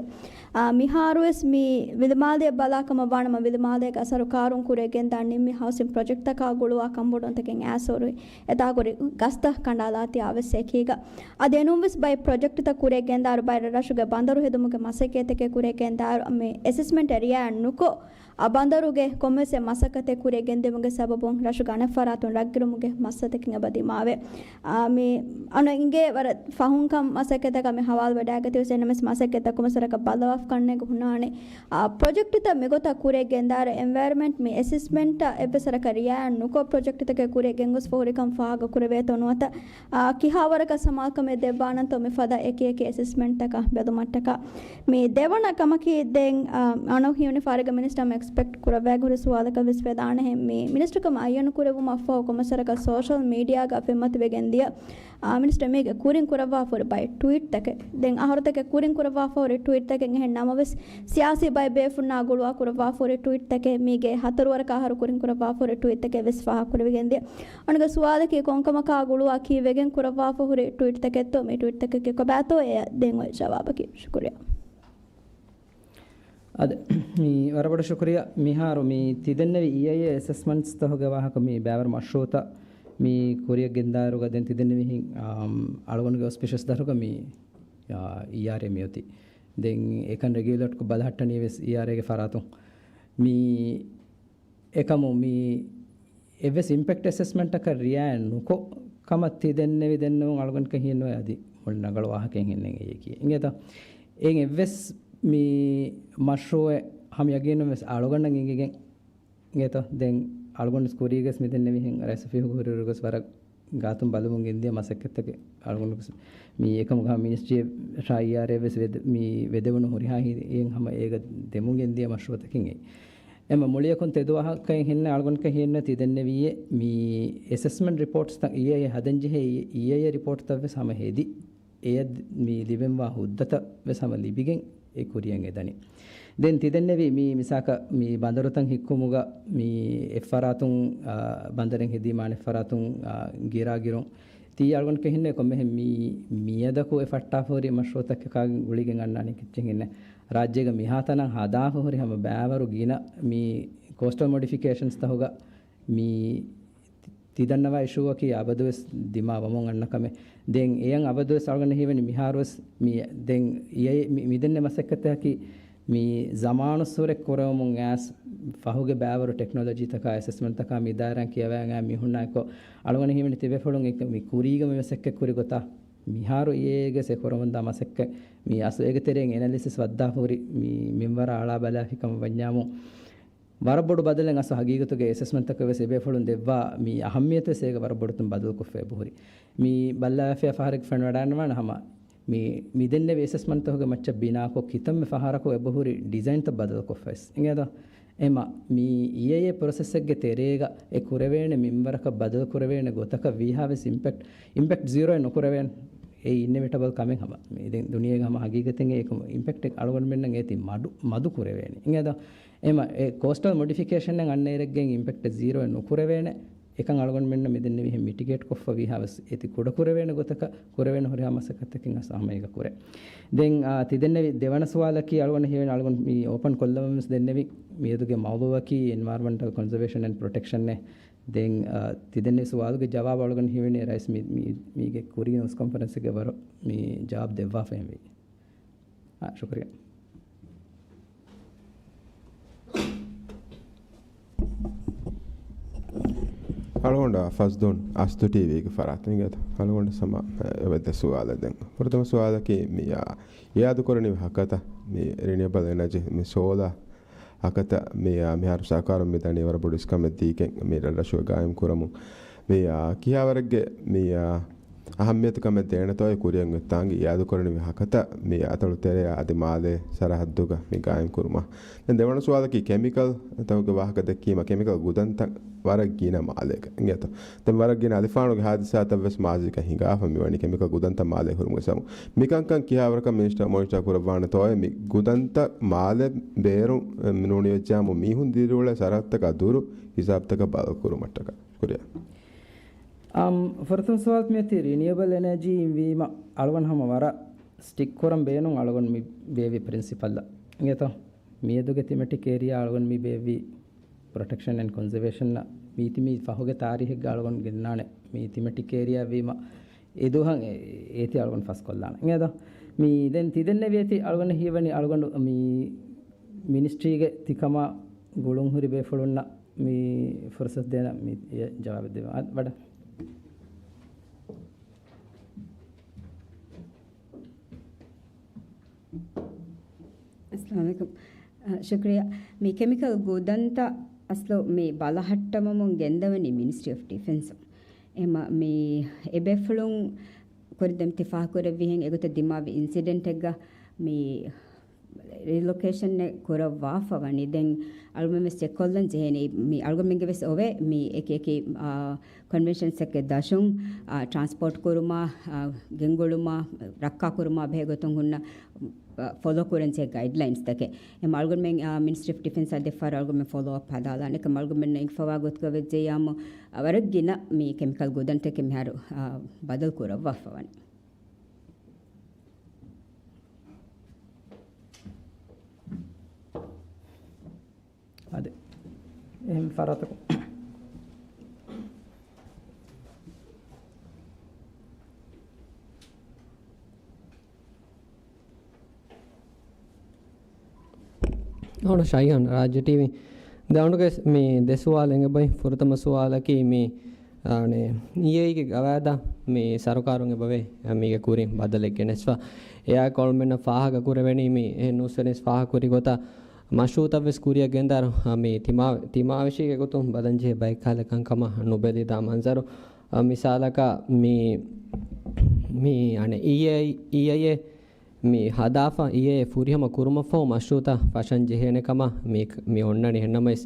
އާ، މިހާރުވެސް މި ވިލުމާލެއަށް ބަލާ ކަމަށް ވާނަމަ، ވިލުމާލޭގެ ސަރުކާރުން ކުރިއަށް ގެންދާ ނިންމި ހައުސިން ޕްރޮޖެކްޓްތަކާ ގުޅުވާ ކަންބޮޑުވުންތަކެއް އައިސް ހުރި އެތާކުރި ގަސްތައް ކަނޑާލާތީ އާވެސް އެކީގަ. އަދި އެނޫންވެސް ބައެއް ޕްރޮޖެކްޓްތައް ކުރިއަށް ގެންދާއިރު ބައެއް ރަށްރަށުގެ ބަނދަރު ހެދުމުގެ މަސައްކަތްތަކެއް ކުރިއަށް ގެންދާއިރު މި އެސެސްމެންޓް އެރިއާއެއް ނުކޮށް، އަ، ބަނދަރުގެ ކޮންމެސް އެއް މަސައްކަތެއް ކުރިއަށް ގެންދިއުމުގެ ސަބަބުން ރަށުގެ އަނެއް ފަރާތުން ރަށްގިރުމުގެ މައްސަލަތަކެއް އެބަ ދިމާވޭ. އާ، މި އަންނަ އިނގޭ ވަރަށް ފަހުން ކަން މަސައްކަތަކަށް މި ހަވާލުވެ ޑާގަތިވެސް އެންއެމްއެސް މަސައްކަތްތައް ކޮންމެސް ވަރަކަށް ބައްލަވާފަ ކަންނޭނގެ ހުންނާނެ. އާ، ޕްރޮޖެކްޓްތައް މިގޮތަށް ކުރިއަށް ގެންދާއިރު އެންވަޔަރަމެންޓް މި އެސެސްމެންޓަށް އެއްވެސް ވަރަކަށް ރިއާޔަތް ނުކޮށް ޕްރޮޖެކްޓްތަކެއް ކުރިއަށް ގެންގޮސްފަ ހުރިކަން ފާހަގަ ކުރެވޭތޯ ނުވަތަ، އާ، ކިހާވަރަކަށް ސަމާލުކަމެއް ދެއްވާނަންތޯ މިފަދަ އެކި އެކި އެސެސްމެންޓްތަކަށް ބެލުމަށްޓަކާ. މި ދެވަނަ ކަމަކީ ދެން، އާ، އަންނަ ހިޔުނި ފާރިގަ މިނިސްޓަރ އެކްސްޕެކްޓް ކުރައްވާގެ ހުރި ސުވާލަކަށް ވެސް ވެދާނެހެން މި މިނިސްޓަރކަމަށް އައްޔަނު ކުރެއްވުމަށްފަހު ކޮންމެސް ވަރަކަށް ސޯޝަލް މީޑިއާގަ ފެންމަތިވެގެން ދިޔަ އާ، މިނިސްޓަރ މީގެ ކުރިން ކުރައްވާފަ ހުރި ބައެއް ޓްވީޓްތަކެއް. ދެން އަހަރުތަކެއް ކުރިން ކުރައްވާފަ ހުރި ޓްވީޓްތަކެއް އެހެން ނަމަވެސް، ސިޔާސީ ބައެއް ބޭފުންނާ ގުޅުވާ ކުރައްވާފަ ހުރި ޓްވީޓްތަކެއް މީގެ ހަތަރު ވަރަކަށް އަހަރު ކުރިން ކުރައްވާފަ ހުރި ޓްވީޓްތަކެއް ވެސް ފާހަގަ ކުރެވިގެން ދިޔަ. އަނެއް ސުވާލަކީ ކޮންކަމަކާ ގުޅުވާ ކީއްވެގެން ކުރައްވާފަ ހުރި ޓްވީޓްތަކެއްތޯ މި ޓްވީޓްތަކެއްގެ ކޮބާތޯ އެ ދެން އޮތް ޖަވާބަކީ. ޝުކުރިއްޔާ. އަދި މި ވަރަށް ބޮޑަށް ޝުކުރިއްޔާ. މިހާރު މި ތިދެންނެވި އީއައިއޭ އެސެސްމަންޓްސް ތަހުގެ ވާހަކަ މި ބައިވަރު މަޝްރޫއުތައް މި ކުރިއަށް ގެންދާއިރުގަ ދެން ތިދެންނެވިހެން، އާ، އަޅުގަނޑުގެ އޮސްޕިޝަސް ދަށުގަ މި، އާ، އީއާރްއޭ މިއޮތީ. ދެން އެކަން ރެގިއުލޭޓްކޮށް ބަލަހައްޓަނީ ވެސް އީއާރްއޭގެ ފަރާތުން. މި އެކަމު މި އެއްވެސް އިމްޕެކްޓް އެސެސްމަންޓަކަށް ރިއާޔަތް ނުކޮށް ކަމަށް ތި ދެންނެވި ދެންނެވުން އަޅުގަނޑަކަށް ހިންނުވޭ އަދި މުޅި ރަނގަޅު ވާހަކައެއް ހިންނެން އެއީކީ. އިނގޭތަ؟ އެއިން އެއްވެސް މި މަޝްރޫއެއް ހަމަ ޔަގީނުން ވެސް އަޅުގަނޑަށް އިނގިގެން އިނގޭތަ؟ ދެން އަޅުގަނޑު ކުރީގަސް މި ދެންނެވިހެން ރައީސް އޮފީހުގެ ހުރިހުރުގަސް ވަރަށް ގާތުން ބަލަމުން ގެންދިޔަ މަސައްކަތްތަކެއް އަޅުގަނޑު މި އެކަމުގަ މިނިސްޓްރީ ޝާއިއާރޭ ވެސް ވެދެ-، މި ވެދެވުނު ހުރިހާ ހި-، އިން ހަމަ އޭގަ ދެމުން ގެންދިޔަ މަޝްރޫއުތަކެއް އެއީ. އެމަ މުޅިއަކުން ތެދު ވާހަކައެއް ހިންނަ އަޅުގަނޑަކަށް ހިންނަ ތި ދެންނެވިއޭ މި އެސެސްމަންޓް ރިޕޯޓްސްތައް އީއައި ހަދަންޖެހޭ އީއައި ރިޕޯޓްތައް ވެސް ހަމަ ހެދި އެޔަށް މި ލިބެންވާ ހުއްދަތައް ވެސް ހަމަ ލިބިގެން އެ ކުރިއަށް އެދަނީ. ދެން ތިދެންނެވި މި މިސާކަށް މި ބަނދަރުތައް ހިއްކުމުގަ މި އެއްފަރާތުން، އާ، ބަނދަރެއް ހެދީމާ އަނެއްފަރާތުން، އާ، ގިރާ ގިރުން ތީ އަޅުގަނޑު ކެހިންނޭ ކޮންމެހެން މި މިއަދަކު އެ ފައްޓާފަ ހުރި މަޝްރޫއުތަކަކާ ގުޅިގެން އަންނާނެ ކެއްޗެއް ހިންނޭ. ރާއްޖޭގަ މިހާތަނަށް ހަދާފަ ހުރި ހަމަ ބައިވަރު ގިނަ މި ކޯސްޓަލް މޮޑިފިކޭޝަންސް ތަހުގަ މި ތި ދަންނަވާ އިޝޫއަކީ އަބަދުވެސް ދިމާ ވަމުން އަންނަ ކަމެއް. ދެން އެޔަށް އަބަދުވެސް އަޅުގަނޑަށް ހީވަނީ މިހާރުވެސް މި ދެން އިއޭ މި، މި ދެންނެ މަސައްކަތަކީ މި ޒަމާނުއްސުރެ ކުރެވެމުން އައިސް ފަހުގެ ބައިވަރު ޓެކްނޮލޮޖީތަކާ އެސެސްމަންޓްތަކާ މި ދާއިރާ ކިޔަވައިގެން މި ހުންނާއެކު އަޅުގަނޑަށް ހީވަނީ ތިބޭފުޅުން މި ކުރީގަ މި މަސައްކަތް ކުރި ގޮތާ މިހާރު އިއޭގެ ސެ ކުރަމުންދާ މަސައްކަތް މި އަސްލު އޭގެ ތެރެއިން އެނަލިސިސް ވައްދާފަ ހުރި މި މިންވަރާ އަޅާ ބަލާފި ކަމަށް ވަންޏާމު ވަރަށް ބޮޑު ބަދަލެއް އަސް ހަގީގަތުގެ އެސެސްމަންޓްތަކަށް ވެސް އެބޭފުޅުން ދެއްވާ މި އަހައްމިޔަތު ވެސް އޭގަ ވަރަށް ބޮޑުތުން ބަދަލުކޮށްފަ އެބަހުރި. މި ބައްލަވާފައި ފަހަރެއްގެ ފެންވަޑާންވާނެ ހަމަ މި، މި ދެންނެވި އެސެސްމަންޓްތަކުގެ މައްޗަށް ބިނާކޮށް ކިތަންމެ ފަހަރަކު އެބަހުރި ޑިޒައިންތައް ބަދަލުކޮށްފަ ވެސް. އިނގޭތަ؟ އެމަ، މި އީއޭ ޕްރޮސެސްއެއްގެ ތެރޭގަ އެ ކުރެވޭނެ މިންވަރަކަށް ބަދަލު ކުރެވޭނެ ގޮތަކަށް ވީހާވެސް އިމްޕެކްޓް، އިމްޕެކްޓް ޒީރޯއެއް ނުކުރެވޭނެ. އެއީ އިންއެވިޓަބަލް ކަމެއް ހަމަ. މި ދެން ދުނިޔޭގަ ހަމަ ހަގީގަތެއް އެކަމަ އިމްޕެކްޓެއް އަޅުގަނޑުމެންނަށް އޭތި މަޑު، މަދު ކުރެވޭނެ. އިނގޭތަ؟ އެމަ އެ ކޯސްޓަލް މޮޑިފިކޭޝަންއެއް އަންނައިރެއްގެން އިމްޕެކްޓެއް ޒީރޯއެއް ނުކުރެވޭނެ. އެކަން އަޅުގަނޑުމެންނަށް މިދެންނެވިހެން މިޓިގޭޓް ކޮށްފަ ވީހާވެސް އޭތި ކުޑަކުރެވޭނެ ގޮތަކަށް ކުރެވޭނެ ހުރިހާ މަސައްކަތްތަކެއް އަސް ހަމައޭގަ ކުރޭ. ދެން، އާ، ތިދެންނެވި ދެވަނަ ސުވާލަކީ އަޅުގަނޑަށް ހީވަނީ އަޅުގަނޑު މި އޯޕަން ކޮށްލަމުން ވެސް ދެންނެވި މިއަދުގެ މައުޟޫއަކީ އެންވަޔަރަމެންޓަލް ކޮންޒަވޭޝަން އެންޑް ޕްރޮޓެކްޝަންއޭ. ދެން، އާ، ތިދެންނެވި ސުވާލުގެ ޖަވާބު އަޅުގަނޑު ހީވަނީ ރައީސް މި، މި، މީގެ ކުރީ ނޫސް ކޮންފަރެންސްގެ ވަރު މި ޖަވާބު ދެއްވާފައި ވީ. އާ، ޝުކުރިއްޔާ. އަޅުގަނޑަށް ފަޒްދޫން އަސްތު ޓީވީގެ ފަރާތުން އިނގޭތަ؟ އަޅުގަނޑަށް ހަމަ އެ ދެ ސުވާލެއް ދެން. ފުރަތަމަ ސުވާލަކީ މި، އާ، އިއާދު ކުރަނިވި ހަކަތަ މި ރިނިއުއަބަލް އެނަޖީ މި ސޯލާ ހަކަތަ މި، އާ، މިހާރު ސަރުކާރުން މި ދަނީ ވަރަށް ބޮޑު އިސްކަމެއް ދީގެން މި ރަށްރަށުގެ ގާއިމް ކުރަމުން މި، އާ، ކިހާވަރެއްގެ މި، އާ، އަހައްމިޔަތު ކަމެއް ދޭނެތޯއޭ ކުރިއަށް އޮތް ތާނގި އިއާދުކުރަނިވި ހަކަތަ މި އަތޮޅު ތެރެއާ އަދި މާލޭ ސަރަހައްދުގަ މި ގާއިމް ކުރުމަށް. ދެން ދެވަނަ ސުވާލަކީ ކެމިކަލް ތަކުގެ ވާހަކަ ދެއްކީމަ ކެމިކަލް ގުދަންތައް ވަރަށް ގިނަ މާލޭގަ އިނގޭތޯ. ދެން ވަރަށް ގިނަ އަލިފާނުގެ ހާދިސާތައް ވެސް މާޒީގަ ހިނގާފަ މިވަނީ ކެމިކަލް ގުދަންތައް މާލޭ ހުރުމުގެ ސަބަބުން. މިކަންކަން ކިހާވަރަކަށް މިނިސްޓަރ މޮނިޓަރ ކުރައްވާނެތޯއޭ މި ގުދަންތައް މާލެ ބޭރުން ނޫނިވެއްޖާމު މީހުން ދިރިއުޅޭ ސަރަހައްދުތަކާ ދުރު ހިސާބުތަކަށް ބަދަލު ކުރުމަށްޓަކާ. ކުރިއަށް. އާ، ފުރަތަމަ ސުވާލު މިއޮތީ ރިނިއުއަބަލް އެނަޖީ އިން ވީމަ އަޅުގަނޑު ހަމަ ވަރަށް ސްޓްރިކްޓް ކުރަން ބޭނުން އަޅުގަނޑު މި ބޭއްވި ޕްރިންސިޕަލްއަށް. އިނގޭތޯ؟ މިއަދުގެ ތިމެޓިކް އޭރިއާ އަޅުގަނޑު މި ބޭއްވީ ޕްރޮޓެކްޝަން އެންޑް ކޮންޒަވޭޝަންއަށް. މީތި މި ފަހުގެ ތާރީހެއްގަ އަޅުގަނޑު ގެންނާނެ. މީތި މެޓިކް އޭރިއާ ވީމަ އެދުވަހަށް އެ-، އޭތި އަޅުގަނޑު ފަސްކޮށްލާނެ. އިނގޭތޯ؟ މި ދެން ތިދެންނެވި އޭތި އަޅުގަނޑަށް ހީވަނީ އަޅުގަނޑު މި މިނިސްޓްރީގެ ތިކަމާ ގުޅުންހުރި ބޭފުޅުންނަށް މި ފުރުސަތު ދޭނަ މި އެ ޖަވާބެއް ދެވޭ. އަ، ވަޑަ. އައްސަލާމު ޢަލައިކުމް. އަ، ޝުކްރިޔާ. މި ކެމިކަލް ގުދަންތައް އަސްލު މި ބަލަހައްޓަވަމުން ގެންދަވަނީ މިނިސްޓްރީ އޮފް ޑިފެންސު. އެމަ މި އެބޭފުޅުން ކުރި ދެން ތި ފާހަގަކުރެއްވިހެން އެގޮތަށް ދިމާވި އިންސިޑެންޓެއްގަ މި ރިލޮކޭޝަންއެއް ކުރައްވާފަ ވަނީ. ދެން އަޅުގަނޑުމެން ވެސް ޗެކްކޮށްލަން ޖެހޭނީ. މި އަޅުގަނޑުމެންގެ ވެސް އޮވޭ މި އެކި އެކި، އާ، ކޮންވެންޝަންސްތަކެއް ދަށުން، އާ، ޓްރާންސްޕޯޓް ކުރުމާ، އާ، ގެންގުޅުމާ، ރައްކާ ކުރުމާ ބެހޭ ގޮތުން ހުންނަ، އާ، ފޮލޯ ކުރަންޖެހޭ ގައިޑްލައިންސްތަކެއް. އެމަ އަޅުގަނޑުމެން، އާ، މިނިސްޓްރީ އޮފް ޑިފެންސްއާ ދެއްފަހަރު އަޅުގަނޑުމެން ފޮލޯ އަޕް ހަދާލާނެ. އެކަމަ އަޅުގަނޑުމެންނަށް އިންފަވާ ގޮތުގަ ވެއްޖެޔާމު، އާ، ވަރަށް ގިނަ މި ކެމިކަލް ގުދަންތަކެއް މިހާރު، އާ، ބަދަލު ކުރައްވާފަ ވަނީ. އާދެ. އެހެން ފަރާތަކުން. އަޅު ޝައިހާން ރާއްޖެ ޓީވީ. ދެ އަޅުގެ މި ދެ ސުވާލެއް އެބައި. ފުރަތަމަ ސުވާލަކީ މި އާނެ، އީއޭއީގެ ގަވާއިދާ މި ސަރުކާރުން އެބަވޭ، މީގެ ކުރިން ބަދަލެއް ގެނެސްފަ. އެއާއެކު އަޅުމެންނަށް ފާހަގަ ކުރެވެނީ މި އެހެން ނޫސްވެރިން ފާހަގަ ކުރި ގޮތަށް މަޝްރޫއުތައް ވެސް ކުރިއަށް ގެންދާއިރު، މި ތިމާ-، ތިމާވެށީގެ ގޮތުން ބަލަންޖެހޭ ބައެއް ކަހަލަ ކަންކަމަށް ނުބެލިދާ މަންޒަރު. މިސާލަކަށް މި، މި އަނެއް އީއޭއީ، އީއޭއީ މި ހަދާފަ، އީއޭއީ ފުރިހަމަ ކުރުމަށްފަހު މަޝްރޫއުތައް ފަށަން ޖެހޭނެ ކަމަށް މި، މި އޮންނަނީ. އެހެންނަމަވެސް،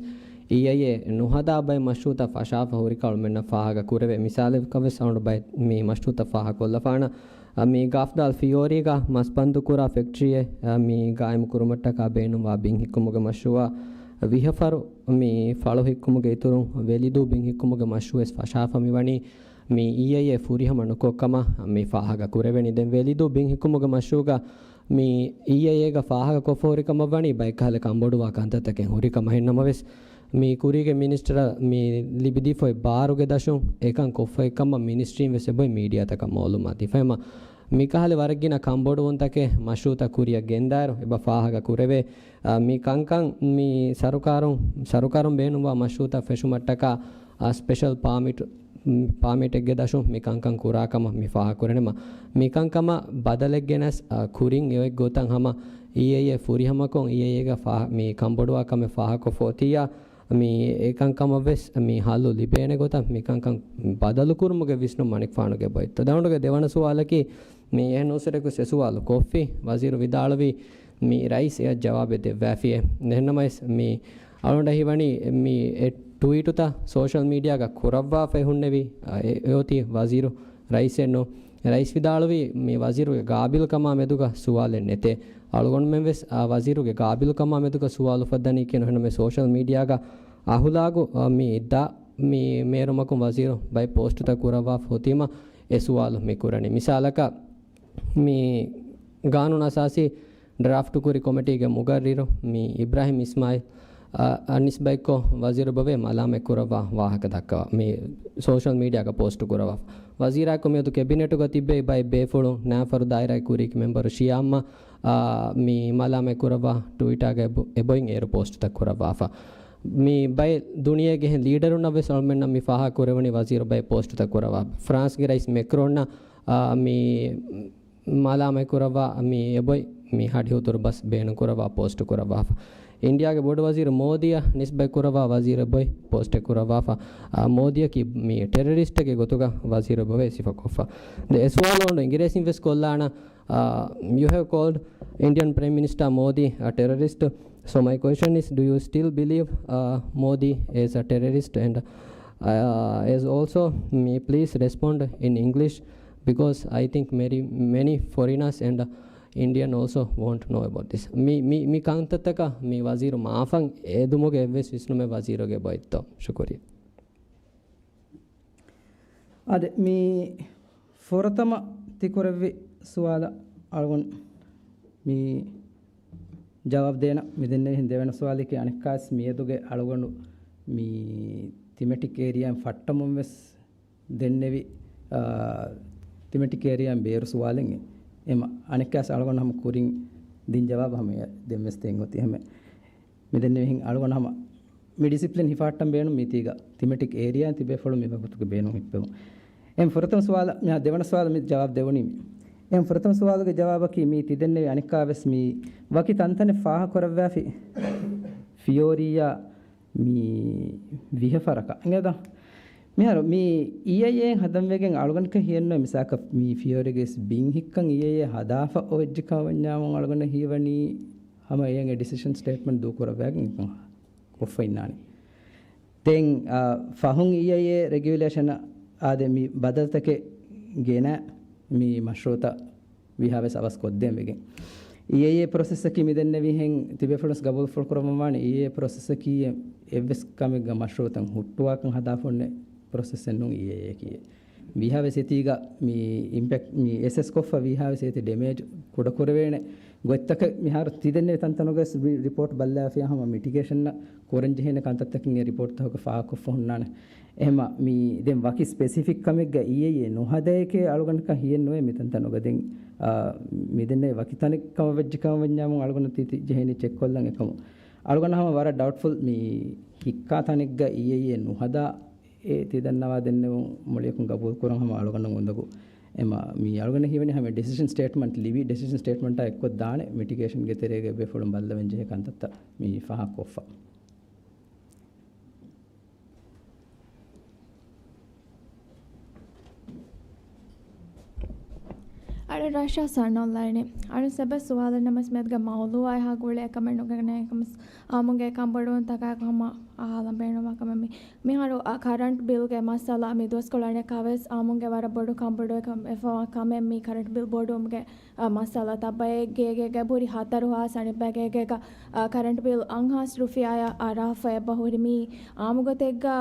އީއޭއީ ނުހަދާ ބައެއް މަޝްރޫއުތައް ފަށާފަ ހުރިކަން އަޅުމެންނަށް ފާހަގަ ކުރެވޭ. މިސާލަކަށް ވެސް އަޅުގަނޑު ބައެއް މި މަޝްރޫއުތައް ފާހަގަކޮށްލަފާނަން. އަ، މި ގާފްދާލް ފިޔޯރީގަ މަސްބަންދުކުރާ ފެކްޓްރީއެއް، އަ، މި ގާއިމު ކުރުމަށްޓަކާ ބޭނުންވާ ބިން ހިއްކުމުގެ މަޝްރޫއާ ވިހަ ފަހަރު މި ފަޅު ހިއްކުމުގެ އިތުރުން ވެލިދޫ ބިން ހިއްކުމުގެ މަޝްރޫއެއް ފަށާފަ މިވަނީ. މި އީއޭއީ ފުރިހަމަ ނުކޮށްކަމަށް މި ފާހަގަ ކުރެވެނީ. ދެން ވެލިދޫ ބިން ހިއްކުމުގެ މަޝްރޫއުގަ މި އީއޭއީގަ ފާހަގަ ކޮށްފަ ހުރި ކަމަށް ވަނީ ބައެއް ކަހަލަ ކަންބޮޑުވާ ކަންތައްތަކެއް ހުރި ކަމަށް. އެހެންނަމަވެސް، މި ކުރީގެ މިނިސްޓަރަށް މި ލިބިދީފައި ބާރުގެ ދަށުން އެކަން ކޮށްފައި ކަމަށް މިނިސްޓްރީން ވެސް އެބައި މީޑިއާތަކަށް މައުލޫމާތު ދީފަ. އެމަ މިކަހަލަ ވަރަށް ގިނަ ކަންބޮޑުވުންތަކެއް މަޝްރޫއުތައް ކުރިއަށް ގެންދާއިރު އެބަ ފާހަގަ ކުރެވޭ. އާ، މި ކަންކަން މި ސަރުކާރުން، ސަރުކާރުން ބޭނުންވާ މަޝްރޫއުތައް ފެށުމަށްޓަކާ، އާ، ސްޕެޝަލް ޕާމިޓް، މް، ޕާމިޓެއްގެ ދަށުން މި ކަންކަން ކުރާ ކަމަށް މި ފާހަގަކުރަނީމަ، މި ކަންކަމަށް ބަދަލެއް ގެނަސް، އާ، ކުރިން އެއޮތް ގޮތަށް ހަމަ އީއޭއީ ފުރިހަމަކޮށް އީއޭއީގަ ފާ-، މި ކަންބޮޑުވާ ކަމެއް ފާހަގަކޮށްފަ އޮތިއްޔާ، މި އެކަންކަމަށް ވެސް މި ހައްލު ލިބޭނެ ގޮތަށް މި ކަންކަން ބަދަލު ކުރުމުގެ ވިސްނުން މަނިކުފާނުގެ އެބައޮތްތޯ. ދެ އަޅުގަނޑުގެ ދެވަނަ ސުވާލަކީ، މި އެހެން ނޫސްވެރިޔަކު ވެސް އެ ސުވާލު ކޮށްފި، ވަޒީރު ވިދާޅުވީ، މި ރައީސް އެއަށް ޖަވާބެއް ދެއްވާފިއޭ. އެހެންނަމަވެސް، މި އަޅުގަނޑަށް ހީވަނީ، މި އެ ޓުވީޓުތައް ސޯޝަލް މީޑިއާގަ ކުރައްވާފައި ހުންނެވި، އެ، އެއޮތީ ވަޒީރު ރައީސެއްނު. ރައީސް ވިދާޅުވީ، މި ވަޒީރުގެ ގާބިލުކަމާ މެދުގަ ސުވާލެއް ނެތޭ. އަޅުގަނޑުމެން ވެސް އާ ވަޒީރުގެ ގާބިލުކަމާ މެދުގަ ސުވާލު އުފައްދަނީކީ ނުހެންނަމެ ސޯޝަލް މީޑިއާގަ އަހުލާގު، އާ، މި ދަ މި މޭރުމަކުން ވަޒީރު ބައެއް ޕޯސްޓުތައް ކުރައްވާފަ ހުތީމަ އެ ސުވާލު މި ކުރަނީ. މިސާލަކަށް، މި ގާނޫނު އަސާސީ ޑްރާފްޓު ކުރި ކޮމިޓީގެ މުގައްރިރު މި އިބްރާހިމް އިސްމާއިލް، އަ، އަށް ނިސްބަތްކޮށް ވަޒީރު ބޮވޭ މަލާމަތް ކުރައްވާ ވާހަކަ ދައްކަވާ މި ސޯޝަލް މީޑިއާގަ ޕޯސްޓު ކުރައްވާފަ. ވަޒީރާއެކު މިއަދު ކެބިނެޓުގަ ތިއްބެވި ބައެއް ބޭފުޅުން ނާފަރު ދާއިރާގެ ކުރީގެ މެމްބަރު ޝިޔާ އައްމާ، އާ، މި މަލާމަތް ކުރައްވާ ޓުވިޓާގަ އެބު-، އެބޮތް އޭރު ޕޯސްޓުތައް ކުރައްވާފަ. މި ބައެއް ދުނިޔޭގެ އެހެން ލީޑަރުންނަށް ވެސް އަޅުމެންނަށް މި ފާހަގަ ކުރެވުނީ ވަޒީރު ބައެއް ޕޯސްޓުތައް ކުރައްވާ. ފްރާންސްގެ ރައީސް މެކްރޯންނަށް، އާ، މި މަލާމަތް ކުރައްވާ މި އެބޮތް މި ހަޑިހުތުރު ބަސް ބޭނުން ކުރައްވާ ޕޯސްޓު ކުރައްވާފަ. އިންޑިއާގެ ބޮޑު ވަޒީރު މޯދީއަށް ނިސްބަތް ކުރައްވާ ވަޒީރެއް ބޮއި ޕޯސްޓެއް ކުރައްވާފަ، އާ، މޯދީއަކީ މި ޓެރަރިސްޓެއްގެ ގޮތުގަ ވަޒީރެއް ބޮވޭ ސިފަކޮށްފަ. ދެ އެ ސުވާލު އޮނޑު އިނގިރޭސިން ވެސް ކޮށްލާނަ، އާ، you have called Indian Prime Minister Modi a terrorist. So my question is, do you still believe, uh, Modi is a terrorist? And, uh, as also, me, please respond in English because I think many, many foreigners and, uh, Indian also won't know about this. މި، މި، މި ކަންތައްތަކަށް މި ވަޒީރު މާފަށް އެދުމުގެ އެއްވެސް ވިސްނުމެއް ވަޒީރުގެ ބޮއްތޯ؟ ޝުކުރިއްޔާ. އާދެ، މި ފުރަތަމަ ތިކުރެއްވި ސުވާލަށް އަޅުގަނޑު މި ޖަވާބު ދޭނަ މި ދެންނެވިހެން ދެވަނަ ސުވާލަކީ އަނެއްކާސް މިއަދުގެ އަޅުގަނޑު މި ތިމެޓިކް އޭރިއާއިން ފައްޓަމުން ވެސް ދެންނެވި، އާ، ތިމެޓިކް އޭރިއާއިން ބޭރު ސުވާލެއް. އެމަ އަނެއްކާސް އަޅުގަނޑު ހަމަ ކުރިން ދިން ޖަވާބު ހަމަ ދެން ވެސް ދޭން އޮތީ ހަމަ މި ދެންނެވިހެން އަޅުގަނޑު ހަމަ މި ޑިސިޕްލިން ހިފާއްޓަން ބޭނުން މީތީގަ ތިމެޓިކް އޭރިއާއިން ތިބޭފުޅުން މި ވަގުތުގެ ބޭނުން ހިއްޕެވުން. އެހެން ފުރަތަމަ ސުވާލަށް މި ދެވަނަ ސުވާލަށް މި ޖަވާބު ދެވުނީ މި. އެހެން ފުރަތަމަ ސުވާލުގެ ޖަވާބަކީ މީ ތިދެންނެވި އަނެއްކާވެސް މީ ވަކި ތަންތަނެއް ފާހަ ކުރައްވާފި ފިޔޯރިއްޔާ މީ ވިހަ ފަރަކަށް އިނގޭތަ؟ މިހާރު މީ އީއައިއޭ ހަދަންވެގެން އަޅުގަނޑަކަށް ހިޔެއްނުވޭ މިސާކަށް މީ ފިޔޯރިގެ ބިން ހިއްކަން އީއައިއޭ ހަދާފަ އޮވެއްޖެ ކަމަށް ވަންޏާމު އަޅުގަނޑަށް ހީވަނީ ހަމަ އޭގެ ޑިސިޝަން ސްޓޭޓްމަންޓް ދޫކުރައްވާގެން ކޮށްފަ އިންނާނެ. ދެން، އާ، ފަހުން އީއައިއޭ ރެގިއުލޭޝަނަށް އާދެ މި ބަދަލުތަކެއް ގެނަ މި މަޝްރޫއުތައް ވީހާވެސް އަވަސް ކޮށްދޭން ވެގެން. އީއައިއޭ ޕްރޮސެސްއަކީ މި ދެންނެވިހެން ތިބޭފުޅުން ގަބޫލުފުޅު ކުރައްވަން ވާނެ އީއައިއޭ ޕްރޮސެސްއަކީ އެއްވެސް ކަމެއްގަ މަޝްރޫއުތައް ހުއްޓުވާކަން ހަދާފަ އޮންނަ ޕްރޮސެސެއް ނޫން އީއައިއޭއަކީ. ވީހާވެސް އޭތީގަ މި އިމްޕެކްޓް މި އެސެސް ކޮށްފަ ވީހާވެސް އޭތި ޑެމޭޖް ކުޑަކުރެވޭނެ ގޮތްތަކެއް މިހާރު ތިދެންނެވި ތަންތަނުގަވެސް މި ރިޕޯޓް ބައްލަވާފިޔާ ހަމަ މިޓިގޭޝަންއަށް ކުރަން ޖެހޭނެ ކަންތައްތަކެއް އެ ރިޕޯޓްތަކުގަ ފާހަގަކޮށްފަ ހުންނާނެ. އެހެމަ މި ދެން ވަކި ސްޕެސިފިކް ކަމެއްގަ އީއައިއޭ ނުހަދައެކޭ އަޅުގަނޑަކަށް ހިޔެއްނުވޭ މިތަންތަނުގަ ދެން، އާ، މިދެންނެވި ވަކި ތަނެއް ކަމަށް ވެއްޖެ ކަމަށް ވަންޏާމު އަޅުގަނޑަށް ތި، ތި ޖެހޭނީ ޗެކް ކޮށްލަން އެކަމު. އަޅުގަނޑަށް ހަމަ ވަރަށް ޑައުޓްފުލް މި ހިއްކާ ތަނެއްގަ އީއައިއޭ ނުހަދާ އެ ތި ދަންނަވާ ދެންނެވުން މުޅިއަކުން ގަބޫލުކުރަން ހަމަ އަޅުގަނޑު އުނދަގޫ. އެމަ މި އަޅުގަނޑަށް ހީވަނީ ހަމަ ޑިސިޝަން ސްޓޭޓްމަންޓް ލިބި، ޑިސިޝަން ސްޓޭޓްމަންޓާ އެއްކޮށް ދާނެ މިޓިގޭޝަންގެ ތެރޭގަ ބޭފުޅުން ބައްލަވެން ޖެހޭ ކަންތައްތައް މި ފާހަގަކޮށްފަ. އަޅު ރަޝާ ސަން އޮންލައިން. އަޅު ސަބަ ސުވާލެއް ނަމަސް މެދުގެ މައުލޫއާއި ހާ ގުޅޭ ކަމެއް ނުގެނެ ކަމަސް އާމުގެ ކަންބޮޑުވުންތަކާއެކު ހަމަ އަހާލަން ބޭނުންވާ ކަމެއް މި. މިހާރު އަ، ކަރަންޓް ބިލްގެ މައްސަލަ މި ދުވަސްކޮޅަށް އަނެއްކާވެސް އާމުގެ ވަރަށް ބޮޑު ކަންބޮޑުވެ ކަމެއް ފަވާ ކަމެއް މި ކަރަންޓް ބިލް ބޮޑުވުމުގެ، އަ، މައްސަލަ ތައްބައެއް ގޭގޭގަ ބުރި ހަތަރު ހާސް އަނެއްބައި ގޭގޭގަ، އަ، ކަރަންޓް ބިލް އަށް ހާސް ރުފިޔާއަށް އަރާފަ އެބަ ހުރި މީ އާމުގޮތެއްގަ،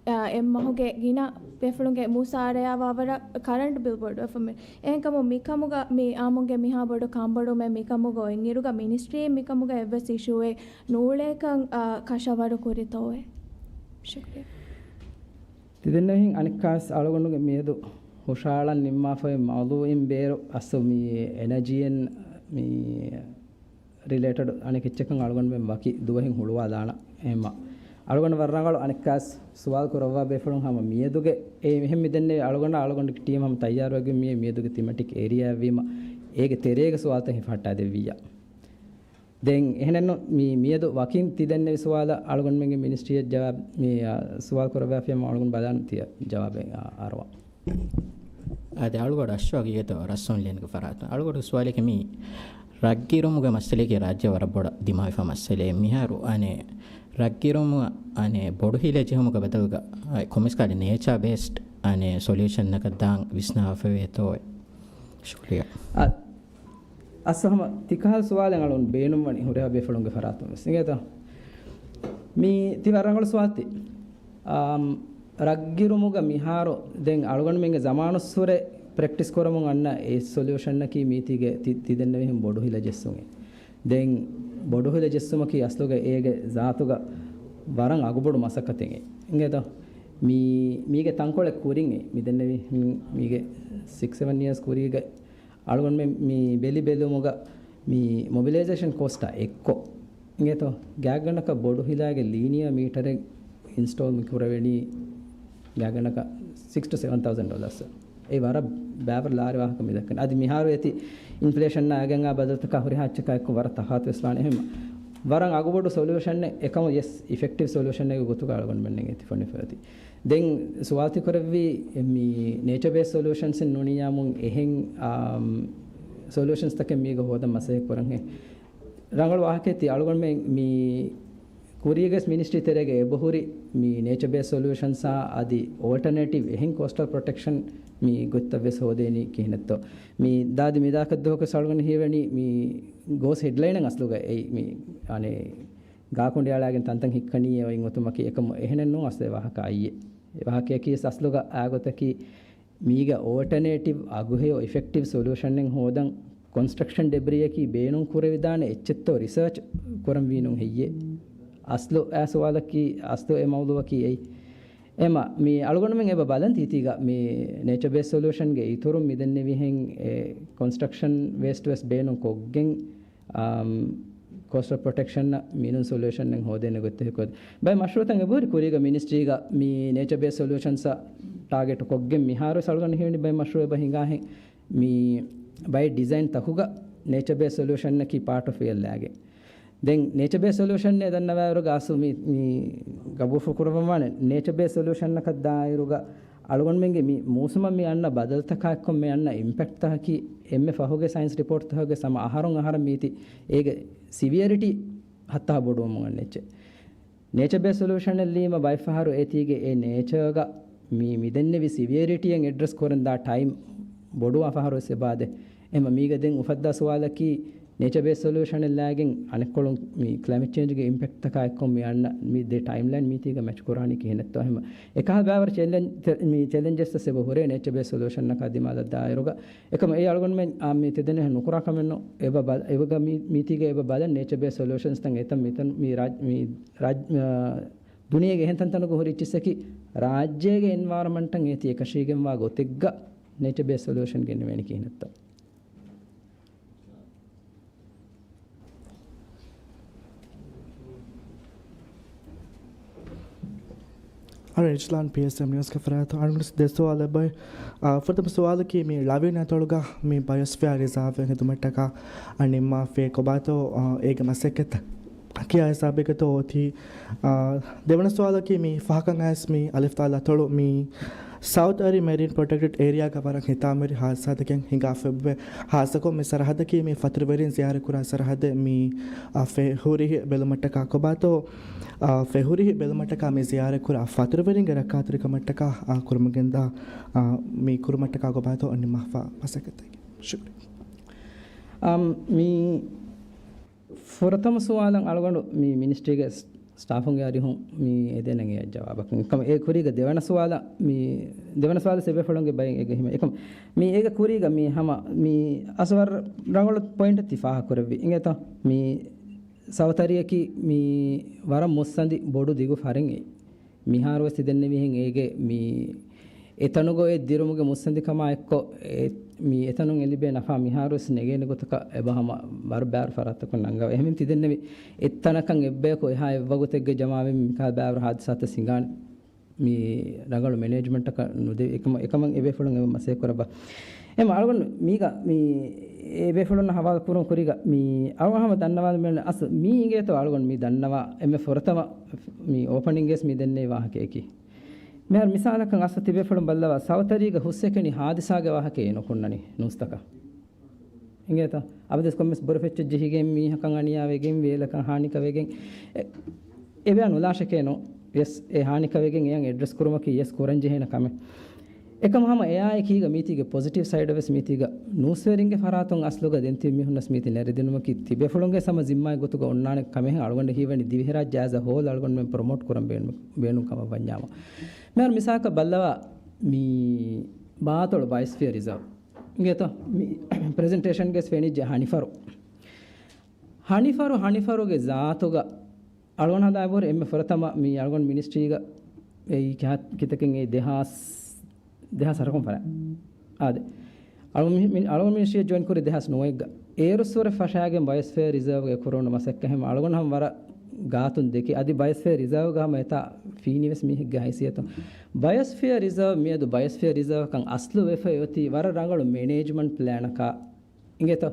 އަ، އެއްމަހުގެ ގިނަ ބޭފުޅުންގެ މުސާރަޔާ ވާވަރަށް ކަރަންޓް ބިލް ބޮޑުވެފަ މި. އެހެންކަމުން މިކަމުގަ މި އާމުގެ މިހާ ބޮޑު ކަންބޮޑުވުމެއް މިކަމުގަ އޮތްއިރުގަ މިނިސްޓްރީއެއް މިކަމުގަ އެއްވެސް އިޝޫއެއް ނޫޅޭކަން، އަ، ކަށަވަރު ކުރިތޯއެ؟ ޝުކްރިޔާ. ތިދެންނެވިހެން އަނެއްކާސް އަޅުގަނޑުގެ މިއަދު ހުށަހަޅަން ނިންމާފައި މައުޟޫޢިން ބޭރު އަސްލު މި އެނަޖީއިން މި ރިލޭޓެޑް އަނެކެއްޗަކަށް އަޅުގަނޑުމެން ވަކި ދުވަހެއް ހުޅުވާލާނަ. އެހެމަ އަޅުގަނޑު ވަރަށް ރަނގަޅު އަނެއްކާސް ސުވާލު ކުރައްވާ ބޭފުޅުން ހަމަ މިއަދުގެ އެ އެހެން މިދެންނެވި އަޅުގަނޑަށް އަޅުގަނޑުގެ ޓީމް ހަމަ ތައްޔާރުވެގެން މިއޭ މިއަދުގެ ތިމެޓިކް އޭރިއާއަށްވީމަ އޭގެ ތެރޭގެ ސުވާލުތައް ހިފަހައްޓާދެއްވިއްޔާ. ދެން އެހެނެއްނު މި މިއަދު ވަކިން ތިދެންނެވި ސުވާލަށް އަޅުގަނޑުމެންގެ މިނިސްޓްރީއަށް ޖަވާބު މި، އާ، ސުވާލު ކުރައްވާފިޔަމަ އަޅުގަނޑު ބަލާން ތިޔަ ޖަވާބެއް، އާ، އަރުވާ. އާދެ، އަޅުގަޑު އައްޝޯ ގީގަތޯ ރަސްސޯން ލޭންގެ ފަރާތުން. އަޅުގަޑު ސުވާލެކެ މީ ރަށްގިރުމުގެ މައްސަލައިގެ ރާއްޖެ ވަރަށް ބޮޑަށް ދިމާވެފަ މައްސަލައެއް. މިހާރު އަނެއް ރަށްގިރުމު އަނެއް ބޮޑު ހިލަ ޖެހުމުގެ ބަދަލުގަ ކޮމިސްކާލި ނޭޗާ ބޭސްޑް އަނެއް ސޮލިއުޝަންއަކަށް ދާން ވިސްނާފަވޭތޯ؟ ޝުކުރިއްޔާ. އަ، އަސް ހަމަ ތިކަހަލަ ސުވާލެއް އަޅުން ބޭނުންވަނީ ހުރިހާ ބޭފުޅުންގެ ފަރާތުން ވެސް. އިނގޭތޯ؟ މީ ތި ވަރަށް ރަނގަޅު ސުވާލެއް. އާ، ރަށްގިރުމުގަ މިހާރު ދެން އަޅުގަނޑުމެންގެ ޒަމާނުއްސުރެ ޕްރެކްޓިސް ކުރަމުން އަންނަ އެ ސޮލިއުޝަނަކީ މީތީގެ ތި، ތިދެންނެވިހެން ބޮޑު ހިލަ ޖެއްސުން. ދެން ބޮޑު ހިލަ ޖެއްސުމަކީ އަސްލުގަ އޭގެ ޒާތުގަ ވަރަށް އަގުބޮޑު މަސައްކަތެއް. އިނގޭތޯ؟ މީ، މީގެ ތަންކޮޅެއް ކުރިން މިދެންނެވި، މީގެ ސިކްސް ސެވެން އިޔާސް ކުރީގަ އަޅުގަނޑުމެން މި ބެލި ބެލުމުގަ މި މޮބިލައިޒޭޝަން ކޮސްޓާ އެއްކޮށް، އިނގޭތޯ؟ ގާތްގަނޑަކަށް ބޮޑު ހިލާގެ ލީނިއާ މީޓަރެއް އިންސްޓޯލް މި ކުރެވެނީ ގާތްގަނޑަކަށް ސިކްސް ޓު ސެވެން ތައުޒަން ޑޮލާސް. އެ ވަރަށް ބާވަރު ލާރި ވާހަކަ މި ދައްކަނީ. އަދި މިހާރު އޭތި އިންފްލޭޝަންއާ އަގެއް އާ ބަދަލުތަކާ ހުރިހާ އެއްޗަކާ އެއްކޮށް ވަރަށް ތަފާތު ވެސް ވާނެ. އެހެން ވަރަށް އަގުބޮޑު ސޮލިއުޝަނެއް، އެކަމަށް ޔެސް، އިފެކްޓިވް ސޮލިއުޝަނެއްގެ ގޮތުގަ އަޅުގަނޑުމެންނަށް އެތި ފޮނިފައި އޮތީ. ދެން ސުވާލު ތި ކުރެއްވީ މި ނޭޗަ ބޭސް ސޮލިއުޝަންސް ނޫނިއްޔާމުން އެހެން، އާ، ސޮލިއުޝަންސްތަކެއް މީގަ ހޯދަން މަސައްކަތް ކުރަންހެން. ރަނގަޅު ވާހަކައެއް ތި އަޅުގަނޑުމެން މި ކުރީގެ މިނިސްޓްރީ ތެރޭގަ އެބަހުރި މި ނޭޗަ ބޭސް ސޮލިއުޝަންސާ އަދި އޯލްޓަނޭޓިވް އެހެން ކޯސްޓަލް ޕްރޮޓެކްޝަން މި ގޮތްތައް ވެސް ހޯދޭނީ ކިހިނެއްތޯ. މި ދާދި މިދާކަށް ދުވަހަކު ސަޅުގަނޑު ހީވަނީ މި ގޯސް ހެޑްލައިނަށް އަސްލުގަ އެއީ މި އަނެއް ގާކުނޑިއަޅާގެން ތަންތަން ހިއްކަނީ އެ އޮތް އޮތުމަކީ އެކަމު އެހެނެއް ނޫން އަސްލު ވާހަކަ އައްޔެ. އެ ވާހަކަޔަކީ އަސްލުގަ އާގޮތަކީ މީގަ އޯލްޓަނޭޓިވް އަގުހެޔޮ އިފެކްޓިވް ސޮލިއުޝަނެއް ހޯދަން ކޮންސްޓްރަކްޝަން ޑެބްރީއަކީ ބޭނުން ކުރެވިދާނެ އެއްޗެއްތޯ ރިސާޗް ކުރަންވީ ނޫން ހެއްޔޭ؟ އަސްލު އާ ސުވާލަކީ، އަސްލު އެ މައުޟޫއަކީ އެއީ. އެމަ، މި އަޅުގަނޑުމެން އެބަ ބަލަން ތީތީގަ މި ނޭޗަ ބޭސް ސޮލިއުޝަންގެ އިތުރުން މިދެންނެވިހެން އެ ކޮންސްޓްރަކްޝަން ވޭސްޓް ވެސް ބޭނުން ކޮށްގެން، އާ، ކޯސްޓް ޕްރޮޓެކްޝަންއަށް މިނޫން ސޮލިއުޝަނެއް ހޯދޭނެ ގޮތެއް ހެކޮތް. ބައެއް މަޝްރޫއުތައް އެބަހުރި ކުރީގަ މިނިސްޓްރީގަ މި ނޭޗަ ބޭސް ސޮލިއުޝަންސްއަށް ޓާގެޓް ކޮށްގެން މިހާރު ވެސް އަޅުގަނޑު ހީވަނީ ބައެއް މަޝްރޫއު އެބަ ހިނގާހެން މި ބައެއް ޑިޒައިން ތަކުގަ ނޭޗަ ބޭސް ސޮލިއުޝަންއަކީ ޕާޓް އޮފް އެއަށް ލާގެން. ދެން ނޭޗަ ބޭސް ސޮލިއުޝަންއޭ ދަންނަވާއިރުގަ އަސްލު މި، މި ގަބޫފު ކުރައްވަންވާނެ ނޭޗަ ބޭސް ސޮލިއުޝަންއަކަށް ދާއިރުގަ އަޅުގަނޑުމެންގެ މި މޫސުމަށް މި އަންނަ ބަދަލުތަކާ އެއްކޮށް މި އަންނަ އިމްޕެކްޓްތަކަކީ އެންމެ ފަހުގެ ސައިންސް ރިޕޯޓްތަކުގެ ސަމަ އަހަރުން އަހަރަށް މީތި އޭގެ ސިވިއަރިޓީ ހައްތާ ބޮޑުވަމުން އަންނަ އެއްޗެއް. ނޭޗަ ބޭސް ސޮލިއުޝަންއެއް ލީމަ ބައެއް ފަހަރު އޭތީގެ އެ ނޭޗަރގަ މި، މި ދެންނެވި ސިވިއަރިޓީއަށް އެޑްރެސް ކުރަން ދާ ޓައިމް ބޮޑުވާ ފަހަރު ވެސް އެބާދެ. އެހެމަ މީގަ ދެން އުފައްދާ ސުވާލަކީ، ނޭޗަ ބޭސް ސޮލިއުޝަނެއް ލާގެން އަނެއްކޮޅުން މި ކްލައިމެޓް ޗޭންޖްގެ އިމްޕެކްޓްތަކާ އެއްކޮށް މި އަންނަ މި ދެ ޓައިމްލައިން މީތީގަ މެޗް ކުރާނީ ކިހިނެއްތޯ؟ އެހެމަ އެކަހަލަ ބައިވަރު ޗެލެން-، މި ޗެލެންޖެސް ވެސް އެބަ ހުރޭ ނޭޗަ ބޭސް ސޮލިއުޝަންއަކާ ދިމާލަށް ދާއިރުގަ. އެކަމަ އެ އަޅުގަނޑުމެން އާ މި ތެދެން ނުކުރާ ކަމެއްނު. އެބަ ބަލ-، އެވަގަ މީ-، މީތީގަ އެބަ ބަލަން ނޭޗަ ބޭސް ސޮލިއުޝަންސްތައް އެތަން މިތަން މި ރާޖް-، މި ރާޖް-، އާ، ދުނިޔޭގެ އެހެން ތަންތަނުގަ ހުރި އެއްޗިއްސަކީ ރާއްޖޭގެ އެންވަޔަރަމަންޓަށް އޭތި އެކަށީގެންވާ ގޮތެއްގަ ނޭޗަ ބޭސް ސޮލިއުޝަން ގެންނެވޭނެ ކިހިނެއްތޯ؟ އަޅު އިޖްލާން ޕީއެސްއެމް ނިއުސްގެ ފަރާތު އަޅުގަނޑު ދެ ސުވާލެއް ބައި. އާ، ފުރަތަމަ ސުވާލަކީ މި ޅަވި ނަތޮޅުގަ މި ބަޔޮސްފިއާ ރިޒާވް ހެދުމަށްޓަކާ ނިންމާފައި ކޮބާތޯ، އާ، އޭގެ މަސައްކަތްތައް ކިޔާ ހިސާބެއްގަތޯ އޮތީ؟ އާ، ދެވަނަ ސުވާލަކީ މި ފަހަކަށް އައިސް މި އަލިފްތާ ލަތޮޅު މި ސައުތް އަރި މެރިން ޕްރޮޓެކްޓެޑް އޭރިއާގަ ވަރަށް ހިތާމަވެރި ހާދިސާތަކެއް ހިނގާފައިވޭ. ހާއްސަކޮށް މި ސަރަހައްދަކީ މި ފަތުރުވެރިން ޒިޔާރަތްކުރާ ސަރަހައްދެއް. މި، އާ، ފެހުރިހި ބެލުމަށްޓަކާ ކޮބާތޯ، އާ، ފެހުރިހި ބެލުމަށްޓަކާ މި ޒިޔާރަތްކުރާ ފަތުރުވެރިންގެ ރައްކާތެރިކަމަށްޓަކާ، އާ، ކުރުމުގެންދާ، އާ، މި ކުރުމަށްޓަކާ ކޮބާތޯ ނިންމާފަ މަސައްކަތެއް. ޝުކުރިއްޔާ. އަމް، މި ފުރަތަމަ ސުވާލަށް އަޅުގަނޑު މި މިނިސްޓްރީގެ ސް-، ސްޓާފުންގެ އަރިހުން މި އެދޭނަން އެއް ޖަވާބަކަށް. އެކަމަ އެ ކުރީގަ ދެވަނަ ސުވާލަށް މި، ދެވަނަ ސުވާލަށް އެބޭފުޅުންގެ ބައިން އެގެ ހިމެ. އެކަމަ މި އޭގެ ކުރީގަ މި ހަމަ މި އަސްވަރު ރަނގަޅު ޕޮއިންޓެއް ތި ފާހަގަކުރެއްވި. އިނގޭތޯ؟ މި ސައުތަރިއަކީ މި ވަރަށް މުއްސަނދި ބޮޑު ދިގު ފަރެއް. މިހާރުވެސް ތިދެންނެވިހެން އޭގެ މި އެތަނުގަ އެ ދިރުމުގެ މުއްސަނދިކަމާ އެއްކޮށް އެ، މި އެތަނުން އެ ލިބޭ ނަފާ މިހާރުވެސް ނެގޭނެ ގޮތަކަށް އެބަ ހަމަ ވަރު ބާރު ފަރާތްތަކުން ނަންގަވަ. އެހެން ތިދެންނެވި އެއްތަނަކަށް އެއްބަޔަކު އެހާ އެއްވަގުތެއްގެ ޖަމާވެ މިކާ ބާރު ހާދިސާތައް ސިނގާނެ. މި ރަނގަޅު މެނޭޖްމަންޓަކަށް ނުދެވި އެކަމަ، އެކަމަށް އެބޭފުޅުން އެބަ މަސައްކަތް ކުރައްވާ. އެމަ އަޅުގަނޑު މީގަ މި އެބޭފުޅުންނަށް ހަވާލު ކުރުން ކުރީގަ މި އަޅުގަނޑު ހަމަ ދަންނަވާލަމެން އަސް މީ އިނގޭތޯ އަޅުގަނޑު މި ދަންނަވާ އެންމެ ފުރަތަމަ މި އޯޕަނިންގެސް މި ދެންނެވި ވާހަކަޔަކީ. މިހާރު މިސާލަކަށް އަސް ތިބޭފުޅުން ބައްލަވާ ސައުތަރީގަ ހުސްއެކެނި ހާދިސާގެ ވާހަކައެއް ނުކުންނަނީ ނޫސްތަކަށް. އިނގޭތަ؟ އަބަދުވެސް ކޮންމެސް ބުރަ ފެއްޗެއް ޖެހިގެން މީހަކަށް އަނިޔާވެގެން ވޭލަކަށް ހާނިކަވެގެން އެ-، އެބައި ނުލާށެކޭނު. ޔެސް، އެ ހާނިކަވެގެން އެޔަށް އެޑްރެސް ކުރުމަކީ ޔެސް ކުރަން ޖެހޭނެ ކަމެއް. އެކަމަ ހަމަ އެއާއެކީގަ މީތީގެ ޕޮޒިޓިވް ސައިޑަށް ވެސް މީތީގަ ނޫސްވެރިންގެ ފަރާތުން އަސްލުގަ ދެން ތިބި މީހުންނަސް މީތި ނެރެދިނުމަކީ ތިބޭފުޅުންގެ ހަމަ ޒިންމާއެއް ގޮތުގަ އޮންނާނެ ކަމެއް އަޅުގަނޑަށް ހީވަނީ ދިވެހިރާއްޖެ އޭޒް އަ ހޯލް އަޅުގަނޑުމެން ޕްރޮމޯޓް ކުރަން ބޭނު-، ބޭނުން ކަމަށް ވަންޏާމު. މިހާރު މިސާލަކަށް ބައްލަވާ މި ބާތޮޅު ބަޔޮސްފިއަރ ރިޒާވް. އިނގޭތޯ؟ މި ޕްރެޒެންޓޭޝަންގެސް ފެނިއްޖެ ހަނިފަރު. ހަނިފަރު، ހަނިފަރުގެ ޒާތުގަ އަޅުގަނޑު ހަދާ ބުރި އެންމެ ފުރަތަމަ މި އަޅުގަނޑު މިނިސްޓްރީގަ އެއީ ކިހާ-، ކިތަކެއް އެއީ ދެހާސް، ދެހާސް އަށަކުން ފަރާތް. އާދެ. އަޅު މި-، މި-، އަޅުގަނޑު މިނިސްޓްރީއަށް ޖޮއިން ކުރީ ދެހާސް ނުވައެއްގަ. އޭރުއްސުރެ ފަށާގެން ބަޔޮސްފިއަރ ރިޒާވްގަ ކުރެވުނު މަސައްކަތް ހަމަ އަޅުގަނޑު ހަމަ ވަރަށް ގާތުން ދެކި. އަދި ބަޔޮސްފިއަރ ރިޒާވްގަ ހަމަ އެތާ ފީނިވެސް މީހެއްގެ ހައިސިއްޔަތުން. ބަޔޮސްފިއަރ ރިޒާވް މިއަދު ބަޔޮސްފިއަރ ރިޒާވްކަން އަސްލު ވެފައި އޮތީ ވަރަށް ރަނގަޅު މެނޭޖްމަންޓް ޕްލޭނަކާ އިނގޭތޯ؟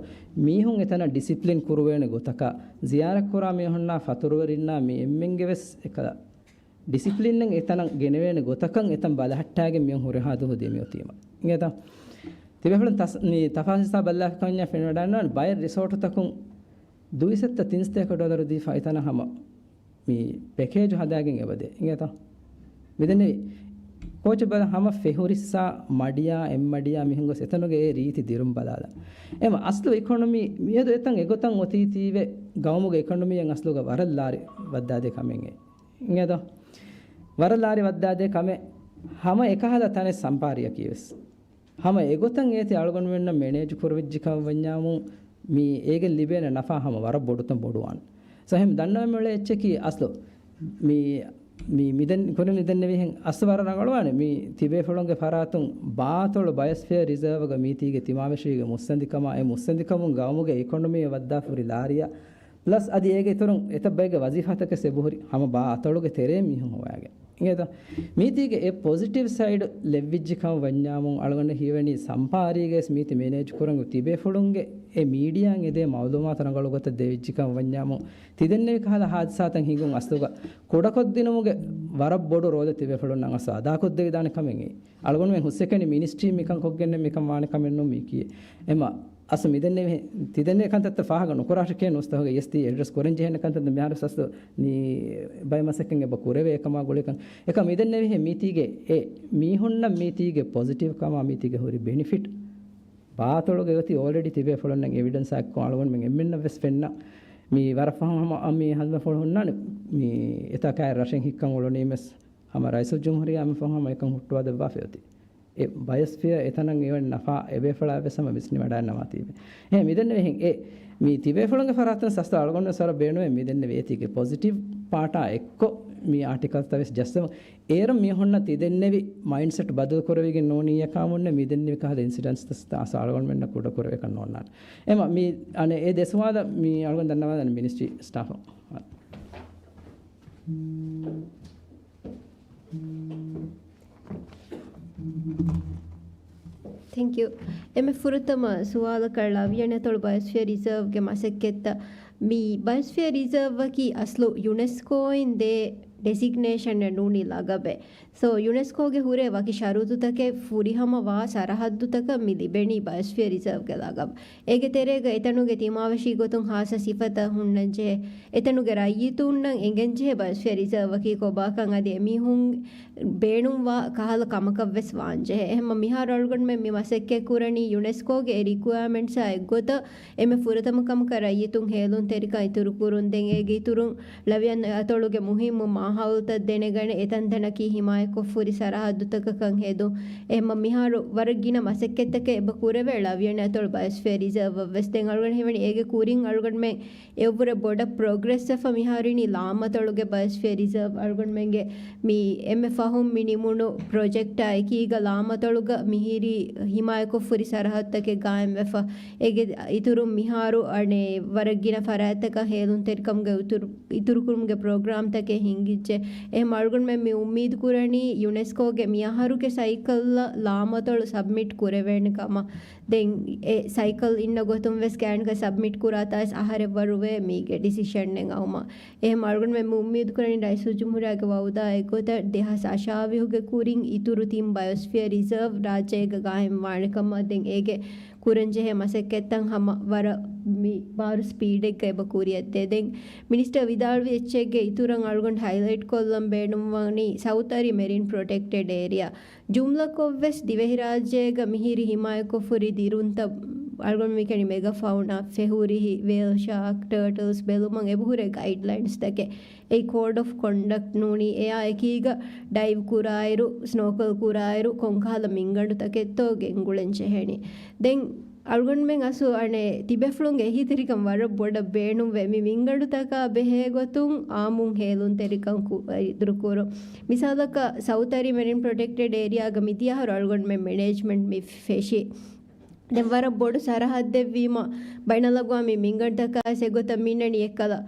މީހުން އެތަނަށް ޑިސިޕްލިން ކުރުވޭނެ ގޮތަކަށް، ޒިޔާރަތްކުރާ މީހުންނާ ފަތުރުވެރިންނާ މި އެންމެންގެ ވެސް އެކަލަ ޑިސިޕްލިންއެއް އެތަނަށް ގެނެވޭނެ ގޮތަކަށް އެތަން ބަލަހައްޓާގެން މިއޮން ހުރިހާ ދުވަހު ދިޔަ މިއޮތީމަ. އިނގޭތޯ؟ ތިބޭފުޅުން ތަސް-، މި ތަފާސް ހިސާބަށް ބައްލާފިކަމަށް ފެނިވަޑައިންނާނެ ބައެއް ރިސޯޓުތަކުން ދުއިސައްތަ ތިންސަތޭކަ ޑޮލަރު ދީފަ އެތަނަށް ހަމަ މި ޕެކޭޖު ހަދާގެން އެބަދޭ. އިނގޭތަ؟ މިދެންނެވި ކޯޗެއް ބަލަ ހަމަ ފެހުރިއްސާ މަޑިޔާ އެއްމަޑިޔާ މިހުން ގޮސް އެތަނުގެ އެ ރީތި ދިރުން ބަލާލަ. އެމަ އަސްލު އިކޮނޮމީ މިއަދު އެތަން އެގޮތަށް އޮތީތީވެ ގައުމުގެ އިކޮނޮމީއެއް އަސްލުގަ ވަރަށް ލާރި ވައްދާދޭ ކަމެއް އެ. އިނގޭތަ؟ ވަރަށް ލާރި ވައްދާދޭ ކަމެއް ހަމަ އެކަހަލަ ތަނެއް ސަމްޕާރިއަކީ ވެސް. ހަމަ އެގޮތަށް އޭތި އަޅުގަނޑުމެންނަށް މެނޭޖު ކުރެވިއްޖިކަން ވަންޏާމު، މި އޭގެން ލިބޭނެ ނަފާ ހަމަ ވަރަށް ބޮޑުތަން ބޮޑުވާން. ސަ ހެމް ދަންނަވަމުޅޭ އެއްޗަކީ އަސްލު މި، މި، މިދެން ކުރިން މިދެންނެވިހެން އަސްލު ވަރަށް ރަނގަޅުވާނެ. މި ތިބޭފުޅުންގެ ފަރާތުން ބާތޮޅު ބަޔޮސްފިއަރ ރިޒާވްގަ މީތީގެ ތިމާވެށީގެ މުއްސަނދިކަމާ އެ މުއްސަނދިކަމުން ގައުމުގެ އިކޮނޮމީއަށް ވައްދާފަ ހުރި ލާރިއަށް ޕްލަސް އަދި އޭގެ އިތުރުން އެތައް ބައެއްގެ ވަޒީފާތަކެއް އެބަހުރި ހަމަ ބާ އަތޮޅުގެ ތެރޭ މީހުން ހޮވާގެން. އިނގޭތަ؟ މީތީގެ އެ ޕޮޒިޓިވް ސައިޑް ލެއްވިއްޖިކަން ވަންޏާމު އަޅުގަނޑަށް ހީވަނީ ސަމްޕާރީގެސް މީތި މެނޭޖް ކުރަން ތިބޭފުޅުންގެ އެ މީޑިއާއިން އެދޭ މައުލޫމާތު ރަނގަޅު ގޮތަށް ދެވިއްޖިކަން ވަންޏާމު ތިދެންނެވި ކަހަލަ ހާދިސާތައް ހިނގުން އަސްލުގަ ކުޑަކޮށްދިނުމުގެ ވަރަށް ބޮޑު ރޯލެއް ތިބޭފުޅުންނަށް އަސްލު އަދާކޮށްދެވިދާނެ ކަމެއް އެ. އަޅުގަނޑުމެން ހުސްއެކަނި މިނިސްޓްރީ މިކަން ކޮށްގެންނެއް މިކަން ވާނެ ކަމެއް ނޫން މީކީ. އެމަ އަސް މިދެންނެވި ތިދެންނެވި ކަންތައްތައް ފާހަގަ ނުކުރާށެކޭ ނުސްތަހުގެ އެސް ތީ އެޑްރެސް ކުރަން ޖެހޭނެ ކަންތައް މިހާރު ސަސް ނީ ބައެއް މަސައްކަތް އެބަ ކުރެވޭ އެކަމާ ގުޅިކަން. އެކަ މިދެންނެވިހެ މީތީގެ އެ މީހުންނަށް މީތީގެ ޕޮޒިޓިވް ކަމާ މީތީގެ ހުރި ބެނިފިޓް ބާތޮޅުގެ އޮތީ އޯލްރެޑީ ތިބޭފުޅުންނަށް އެވިޑެންސް އެއްކޮށް އަޅުގަނޑުމެން އެންމެންނަށް ވެސް ފެންނަ މި ވަރަށް ފަހުން ހަމަ މި ހަނދުމަ ފުޅު ހުންނާނެ މި އެތާ ކާއެއް ރަށެއް ހިއްކަން އުޅުނީމެސް ހަމަ ރައީސުލްޖުމްހޫރިއްޔާ މި ފަހުން ހަމަ އެކަން ހުއްޓުވާ ދެއްވާފައި އޮތީ. އެ ބަޔޮސްފިއަރ އެތަނަށް އެވަނި ނަފާ އެބޭފުޅާ ވެސް ހަމަ ވިސްނިވަޑައިންނަވާ ތީވެ. އެ މިދެންނެވިހެން އެ މި ތިބޭފުޅުންގެ ފަރާތުން ސަސްތަ އަޅުގަނޑު ސަރ ބޭނުވެ މިދެންނެވި އޭތީގެ ޕޮޒިޓިވް ޕާޓާ އެއްކޮށް މި އާޓިކަލްތައް ވެސް ޖައްސަމު. އޭރު މި ހުންނަ ތިދެންނެވި މައިންޑްސެޓް ބަދަލު ކުރެވިގެން ނޫނީ އެކާމުންނެ މިދެންނެވި ކަހަލަ އިންސިޑެންޓްސް ތަސް އަސް އަޅުގަނޑުމެންނަށް ކުޑަ ކުރެވޭކަށް ނޯންނާނެ. އެމަ މި އަނެ އެ ދެސުވާލަށް މި އަޅުގަނޑު ދަންނަވާލަން މިނިސްޓްރީ ސްޓާފު. ތެންކް ޔޫ. އެންމެ ފުރަތަމަ ސުވާލަކަށް ޅަވިޔަނި އަތޮޅު ބަޔޮސްފިއަރ ރިޒާވްގެ މަސައްކަތްތައް. މި ބަޔޮސްފިއަރ ރިޒާވްއަކީ އަސްލު ޔުނެސްކޯއިން ދޭ ޑެސިގްނޭޝަނެއް ނޫނީ ލަގަބެއް. ސޯ، ޔުނެސްކޯގެ ހުރޭ ވަކި ޝަރުތުތަކެއް ފުރިހަމަ ވާ ސަރަހައްދުތަކަށް މި ލިބެނީ ބަޔޮސްފިއަރ ރިޒާވްގެ ލަގަބް. އޭގެ ތެރޭގަ އެތަނުގެ ތިމާވެށީ ގޮތުން ހާއްސަ ސިފަތައް ހުންނަންޖެހޭ. އެތަނުގެ ރައްޔިތުންނަށް އެނގެންޖެހޭ ބަޔޮސްފިއަރ ރިޒާވްއަކީ ކޮބާކަން އަދި އެމީހުން ބޭނުންވާ ކަހަލަ ކަމަކަށްވެސް ވާންޖެހޭ. އެހެންމަ މިހާރު އަޅުގަނޑުމެން މި މަސައްކަތް ކުރަނީ ޔުނެސްކޯގެ އެ ރިކުއަރމަންޓްސްއާ އެއްގޮތަށް އެންމެ ފުރަތަމަ ކަމަކަށް ރައްޔިތުން ހޭލުންތެރިކަން އިތުރުކުރުން. ދެން އޭގެ އިތުރުން ޅަވިޔަނި އަތޮޅުގެ މުހިއްމު މާހައުލުތައް ދެނެގަނެ، އެތަންތަނަކީ ހިމާޔަތްކޮށްފަ ހުރި ސަރަހައްދުތަކަކަށް ހެދުން. އެހެންމަ މިހާރު ވަރަށް ގިނަ މަސައްކަތްތަކެއް އެބަ ކުރެވޭ ޅަވިޔަނި އަތޮޅު ބަޔޮސްފިއަރ ރިޒާވްއަށް ވެސް. ދެން އަޅުގަނޑު ހީވަނީ އޭގެ ކުރިން އަޅުގަނޑުމެން އެއަށްވުރެ ބޮޑަށް ޕްރޮގްރެސްވެފަ މިހާރު އިނީ ޅާމަތޮޅުގެ ބަޔޮސްފިއަރ ރިޒާވް. އަޅުގަނޑުމެންގެ މި އެންމެ ފަހުން މި ނިމުނު ޕްރޮޖެކްޓާ އެކީގަ ޅާމަތޮޅުގަ މިހިރީ ހިމާޔަތްކޮށްފަ ހުރި ސަރަހައްދުތަކެއް ގާއިމްވެފަ. އޭގެ އިތުރުން މިހާރު އަނެއް ވަރަށް ގިނަ ފަރާތްތަކަށް ހޭލުންތެރިކަމުގެ އިތުރު، އިތުރުކުރުމުގެ ޕްރޮގްރާމްތަކެއް ހިނގިއްޖެ. އެހެން އަޅުގަނޑުމެން މި އުއްމީދު ކުރަނީ ޔުނެސްކޯގެ މިއަހަރުގެ ސައިކަލްއަށް ޅާމަތޮޅު ސަބްމިޓް ކުރެވޭނެ ކަމަށް. ދެން އެ ސައިކަލް އިންނަ ގޮތުން ވެސް ގާތްގަނޑަކަށް ސަބްމިޓް ކުރާތާ ވެސް އަހަރެއް ވަރުވޭ މީގެ ޑިސިޝަންއެއް އައުމަށް. އެހެން އަޅުގަނޑުމެން މި އުއްމީދު ކުރަނީ ރައީސުލްޖުމްހޫރިއްޔާގެ ވައުދާ އެއްގޮތަށް ދެހާސް އަށާވީހުގެ ކުރިން އިތުރު ތިން ބަޔޮސްފިއަރ ރިޒާވް ރާއްޖޭގަ ގާއިމްވާނެ ކަމަށް. ދެން އޭގެ ކުރަންޖެހޭ މަސައްކަތްތައް ހަމަ ވަރަށް މި ބާރު ސްޕީޑެއްގަ އެބަ ކުރިއަށްދޭ. ދެން މިނިސްޓަރ ވިދާޅުވި އެއްޗެއްގެ އިތުރަށް އަޅުގަނޑު ހައިލައިޓް ކޮށްލަން ބޭނުންވަނީ ސައުތު އަރި މެރިން ޕްރޮޓެކްޓެޑް އޭރިއާ. ޖުމްލަކޮށްވެސް ދިވެހިރާއްޖޭގަ މިހިރި ހިމާޔަތްކޮށްފަ ހުރި ދިރުންތައް އަޅުގަނޑު މިކަނި މެގަ ފައުނާ، ފެހުރިހި، ވޭލް ޝާކް، ޓާޓަލްސް ބެލުމަށް އެބަހުރޭ ގައިޑްލައިންސްތަކެއް. އެއީ ކޯޑް އޮފް ކޮންޑަކްޓް ނޫނީ އެއާ އެކީގަ ޑައިވް ކުރާއިރު، ސްނޯކަލް ކުރާއިރު ކޮންކަހަލަ މިންގަނޑުތަކެއްތޯ ގެންގުޅެން ޖެހޭނީ. ދެން އަޅުގަނޑުމެން އަސްލު އަނެއް ތިބޭފުޅުންގެ އެހީތެރިކަން ވަރަށް ބޮޑަށް ބޭނުންވޭ މި މިންގަނޑުތަކާ ބެހޭގޮތުން އާއްމުން ހޭލުންތެރިކަން ކު-، އިތުރުކުރުން. މިސާލަކަށް ސައުތު އަރި މެރިން ޕްރޮޓެކްޓެޑް އޭރިއާގަ މިދިޔަ އަހަރު އަޅުގަނޑުމެން މެނޭޖްމަންޓް މި ފެށީ. ދެން ވަރަށް ބޮޑު ސަރަހައްދެއްވީމަ ބައިނަލްއަގްވާމީ މިންގަނޑުތަކާ އެގޮތަށް މިންނަނީ އެއްކަލަ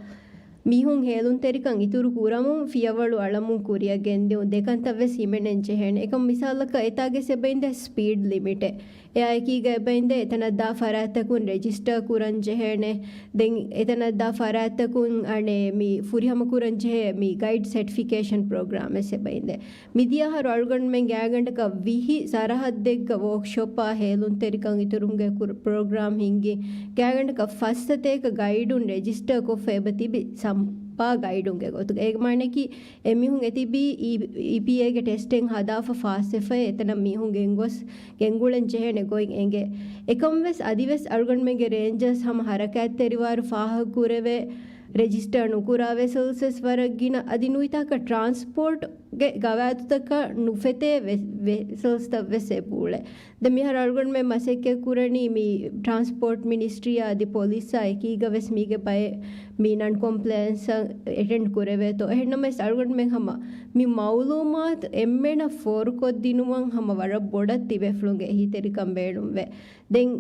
މީހުން ހޭލުންތެރިކަން އިތުރު ކުރަމުން ފިޔަވަޅު އަޅަމުން ކުރިއަށް ގެންދިއުން ދެކަންތައް ވެސް ހިމެނެން ޖެހޭނެ. އެކަމް މިސާލަކަށް އެތާގެ ސެބައިންދެ ސްޕީޑް ލިމިޓެއް. އެއާއެކީގަ އެބައިންދެ އެތަނަށްދާ ފަރާތްތަކުން ރެޖިސްޓަރ ކުރަން ޖެހޭނެ. ދެން އެތަނަށްދާ ފަރާތްތަކުން އަނެއް މި ފުރިހަމަ ކުރަން ޖެހޭ މި ގައިޑް ސެޓްފިކޭޝަން ޕްރޮގްރާމް ވެސް އެބައިންދެ. މިދިޔަ އަހަރު އަޅުގަނޑުމެން ގާތްގަނޑަކަށް ވިހި ސަރަހައްދެއްގަ ވޯކްޝޮޕާ ހޭލުންތެރިކަން އިތުރުމުގެ ކުރ-، ޕްރޮގްރާމް ހިންގި، ގާތްގަނޑަކަށް ފައްސަތޭކަ ގައިޑުން ރެޖިސްޓަރ ކޮށްފަ އެބަ ތިބި ސަމްޕާ ގައިޑުންގެ ގޮތުގަ. އޭގެ މާނައަކީ އެމީހުން އެތިބީ އީ-، އީޕީއޭގެ ޓެސްޓެއް ހަދާފަ ފާސްވެފައި އެތަނަށް މީހުން ގެންގޮސް ގެންގުޅެން ޖެހޭނެ ގޮތް އެނގޭ. އެކަމްވެސް އަދިވެސް އަޅުގަނޑުމެންގެ ރޭންޖަރސް ހަމަ ހަރަކާތްތެރިވާއިރު ފާހަގަކުރެވޭ، ރެޖިސްޓަރ ނުކުރާ ވެސަލްސް ވެސް ވަރަށް ގިނަ. އަދި ނުވިތާކަށް ޓްރާންސްޕޯޓްގެ ގަވާއިދުތަކަށް ނުފެތޭ ވެ-، ވެސަލްސްތައް ވެސް އެބަ އުޅޭ. ދެން މިހާރު އަޅުގަނޑުމެން މަސައްކަތް ކުރަނީ މި ޓްރާންސްޕޯޓް މިނިސްޓްރީއާ އަދި ޕޮލިސްއާ އެކީގަ ވެސް މީގެ ބައެއް މި ނަން ކޮމްޕްލަޔަންސް އެޓެންޑް ކުރެވޭތޯ. އެހެންނަމަވެސް އަޅުގަނޑުމެން ހަމަ މި މައުލޫމާތު އެންމެނަށް ފޯރުކޮށްދިނުމަށް ހަމަ ވަރަށް ބޮޑަށް ތިބޭފުޅުންގެ އެހީތެރިކަން ބޭނުންވޭ. ދެން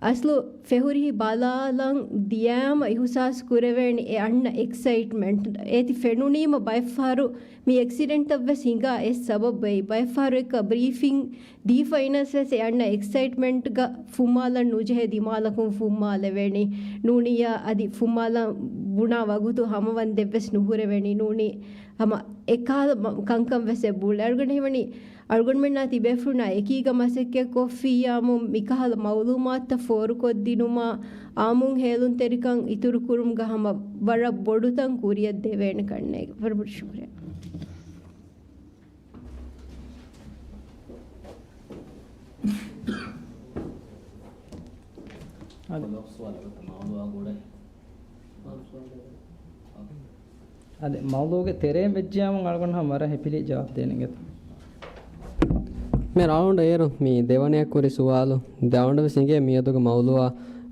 އަސްލު ފެހުރިހި ބަލާލަން ދިޔާމަ އިހުސާސް ކުރެވޭނެ އެ އަންނަ އެކްސައިޓްމަންޓް. އޭތި ފެނުނީމަ ބައެއްފަހަރު މި އެކްސިޑެންޓްތައް ވެސް ހިނގާ އެއް ސަބަބު އެއީ. ބައެއްފަހަރު އެކަ ބްރީފިން ދީފަ އިނަސް ވެސް އެ އަންނަ އެކްސައިޓްމަންޓްގަ ފުއްމާލަން ނުޖެހޭ ދިމާލަކުން ފުއްމާލެވޭނީ. ނޫނިއްޔާ އަދި ފުއްމާލަން ބުނާ ވަގުތު ހަމަވަންދެއްވެސް ނުހުރެވޭނީ. ނޫނީ ހަމަ އެކަހަލަ މަ-، ކަންކަން ވެސް އެބައުޅޭ. އަޅުގަނޑު ހީވަނީ އަޅުގަނޑުމެންނާ ތިބޭފުޅުންނާ އެކީގަ މަސައްކަތް ކޮށްފިއްޔާމު މިކަހަލަ މައުލޫމާތުތައް ފޯރުކޮށްދިނުމާ އާއްމުން ހޭލުންތެރިކަން އިތުރުކުރުމުގަ ހަމަ ވަރަށް ބޮޑުތަން ކުރިއަށް ދެވޭނެ ކަންނޭގެ. ވަރަށް ބޮޑަށް ޝުކުރިއްޔާ. އަދި އަދި މައުޟޫގެ ތެރެއިން ވެއްޖިޔާމު އަޅުގަނޑު ހަމަ ވަރަށް ހެޕިލީ ޖަވާބު ދޭނެ އިނގޭތޯ. މި ރައުންޑް އޭރު މި ދެވަނަޔަށް ކުރި ސުވާލު ދެ ރައުންޑް ވެސް އިނގޭ މިއަދުގެ މައުޟޫއާ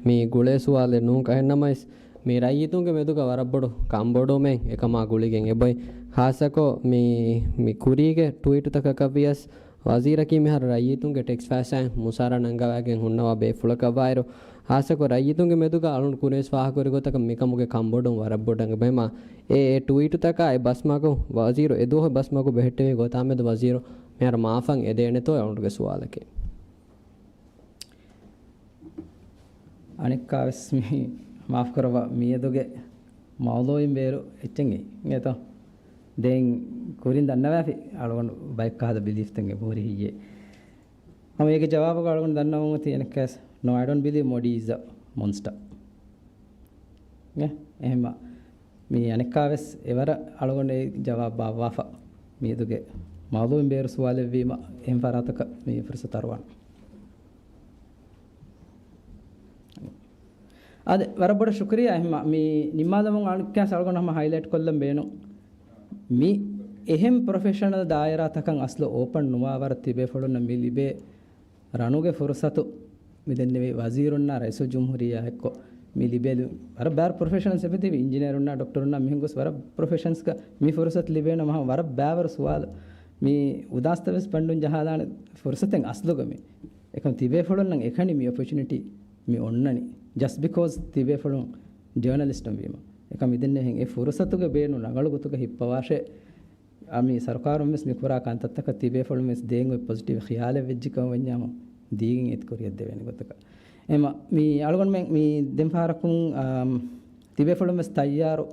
މި ގުޅޭ ސުވާލެއް ނޫން. އެހެންނަމަވެސް މި ރައްޔިތުންގެ މެދުގަ ވަރަށް ބޮޑު ކަންބޮޑުވުމެއް އެކަމާ ގުޅިގެން އެބައޮތް. ހާއްސަކޮށް މި، މި ކުރީގެ ޓުވީޓުތަކަކަށް ވިޔަސް ވަޒީރަކީ މިހާރު ރައްޔިތުންގެ ޓެކްސް ފައިސާއިން މުސާރަ ނަންގަވައިގެން ހުންނަވާ ބޭފުޅަކަށްވާއިރު، ހާއްސަކޮށް ރައްޔިތުންގެ މެދުގަ އަޅުން ކުރިންވެސް ފާހަގަކުރި ގޮތަކަށް މިކަމުގެ ކަންބޮޑުވުން ވަރަށް ބޮޑަށް އެބައޮތް. އެ، އެ ޓުވީޓުތަކާ އެ ބަސްމަގު ވަޒީރު އެދުވަހު ބަސްމަގު ބެހެއްޓެވި ގޮތާމެދު ވަޒީރު މިހާރު މާފަށް އެދޭނެތޯ އަޅުންގެ ސުވާލަކީ. އަނެއްކާވެސް މި މާފްކުރައްވާ މިއަދުގެ މައުޟޫއިން ބޭރު އެއްޗެއް އިނގޭތޯ. ދެން ކުރިން ދަންނަވާފި އަޅުގަނޑު ބައެއް ކަހަލަ ބިލީފްތައް އެބަހުރި ހިއްޔޭ. ހަމަ އޭގެ ޖަވާބުގަ އަޅުގަނޑު ދަންނަވަމުން އޮތީ އަނެއްކާވެސް، No, I don't believe Modi is a monster. އެ، އެހެންމަ މި އަނެއްކާވެސް އެވަރަށް އަޅުގަނޑު އެ ޖަވާބާ ވާފަ. މިއަދުގެ މައުޟޫއިން ބޭރު ސުވާލެއްވީމަ އެހެން ފަރާތަކަށް މި ފުރުސަތު އަރުވާނެ. އާދެ، ވަރަށް ބޮޑަށް ޝުކުރިއްޔާ. އެހެންމަ މި ނިންމާލަމުން އަނެއްކާސް އަޅުގަނޑު ހަމަ ހައިލައިޓް ކޮށްލަން ބޭނުން. މި އެހެން ޕްރޮފެޝަނަލް ދާއިރާތަކަށް އަސްލު އޯޕަން ނުވާ ވަރަށް ތިބޭފުޅުންނަށް މި ލިބޭ ރަނުގެ ފުރުސަތު މި ދެންނެވި ވަޒީރުންނާ ރައީސުލްޖުމްހޫރިއްޔާ އެއްކޮށް މި ލިބޭ ވަރަށް ބާރު ޕްރޮފެޝަންސް އެބަތިބި އިންޖިނިއަރުންނާ ޑޮކްޓަރުންނާ މިހެން ގޮސް ވަރަށް ޕްރޮފެޝަންސްގަ މި ފުރުސަތު ލިބޭނަމަ ވަރަށް ބާވަރު ސުވާލު. މި އުދާސްތައް ވެސް ބަންޑުން ޖަހާލާނެ ފުރުސަތެއް އަސްލުގަ މި. އެކަމް ތިބޭފުޅުންނަށް އެކަނި މި އޮޕޮޗުނިޓީ މި އޮންނަނީ. ޖަސްޓް ބިކޯޒް ތިބޭފުޅުން ޖާނަލިސްޓުން ވީމަ. އެކަމް މިދެންނެވިހެން އެ ފުރުސަތުގެ ބޭނުން ރަނގަޅު ގޮތުގަ ހިއްޕަވާށޭ. އާ، މި ސަރުކާރުން ވެސް މި ކުރާ ކަންތައްތަކަށް ތިބޭފުޅުން ވެސް ދޭން އޮތް ޕޮޒިޓިވް ޚިޔާލެއް ވެއްޖިކަމަށް ވަންޏާމު ދީގެން އޭތި ކުރިއަށް ދެވޭނެ ގޮތަކަށް. އެމަ، މި އަޅުގަނޑުމެން މި ދެން ފަހަރަކުން، އާ، ތިބޭފުޅުން ވެސް ތައްޔާރު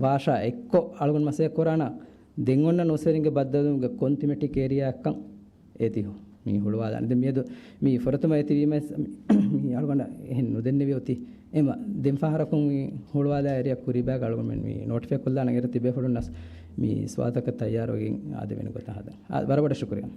ވާށާ އެއްކޮށް އަޅުގަނޑު މަސައްކަތް ކުރާނަ ދެން އޮންނަ ނުސްވެރިންގެ ބައްދަލުވުމުގެ ކޮން ތިމެޓިކް އޭރިއާއަކަށް އޭތި މި ހުޅުވާލާނެ. ދެން މިއަދު މި ފުރަތަމަ އޭތިވީމަ ވެސް މި އަޅުގަނޑަށް އެހެން ނުދެންނެވި އޮތީ. އެމަ ދެން ފަހަރަކުން މި ހުޅުވާލާ އޭރިއާ ކުރީބާގަ އަޅުގަނޑުމެން މި ނޯޓިފައި ކޮށްލާނަ އޭރު ތިބޭފުޅުންނަސް މި ސުވާލުތަކަށް ތައްޔާރުވެގެން އާދެވޭނެ ގޮތަށް ހަދަން. އާ، ވަރަށް ބޮޑަށް ޝުކުރިއްޔާ.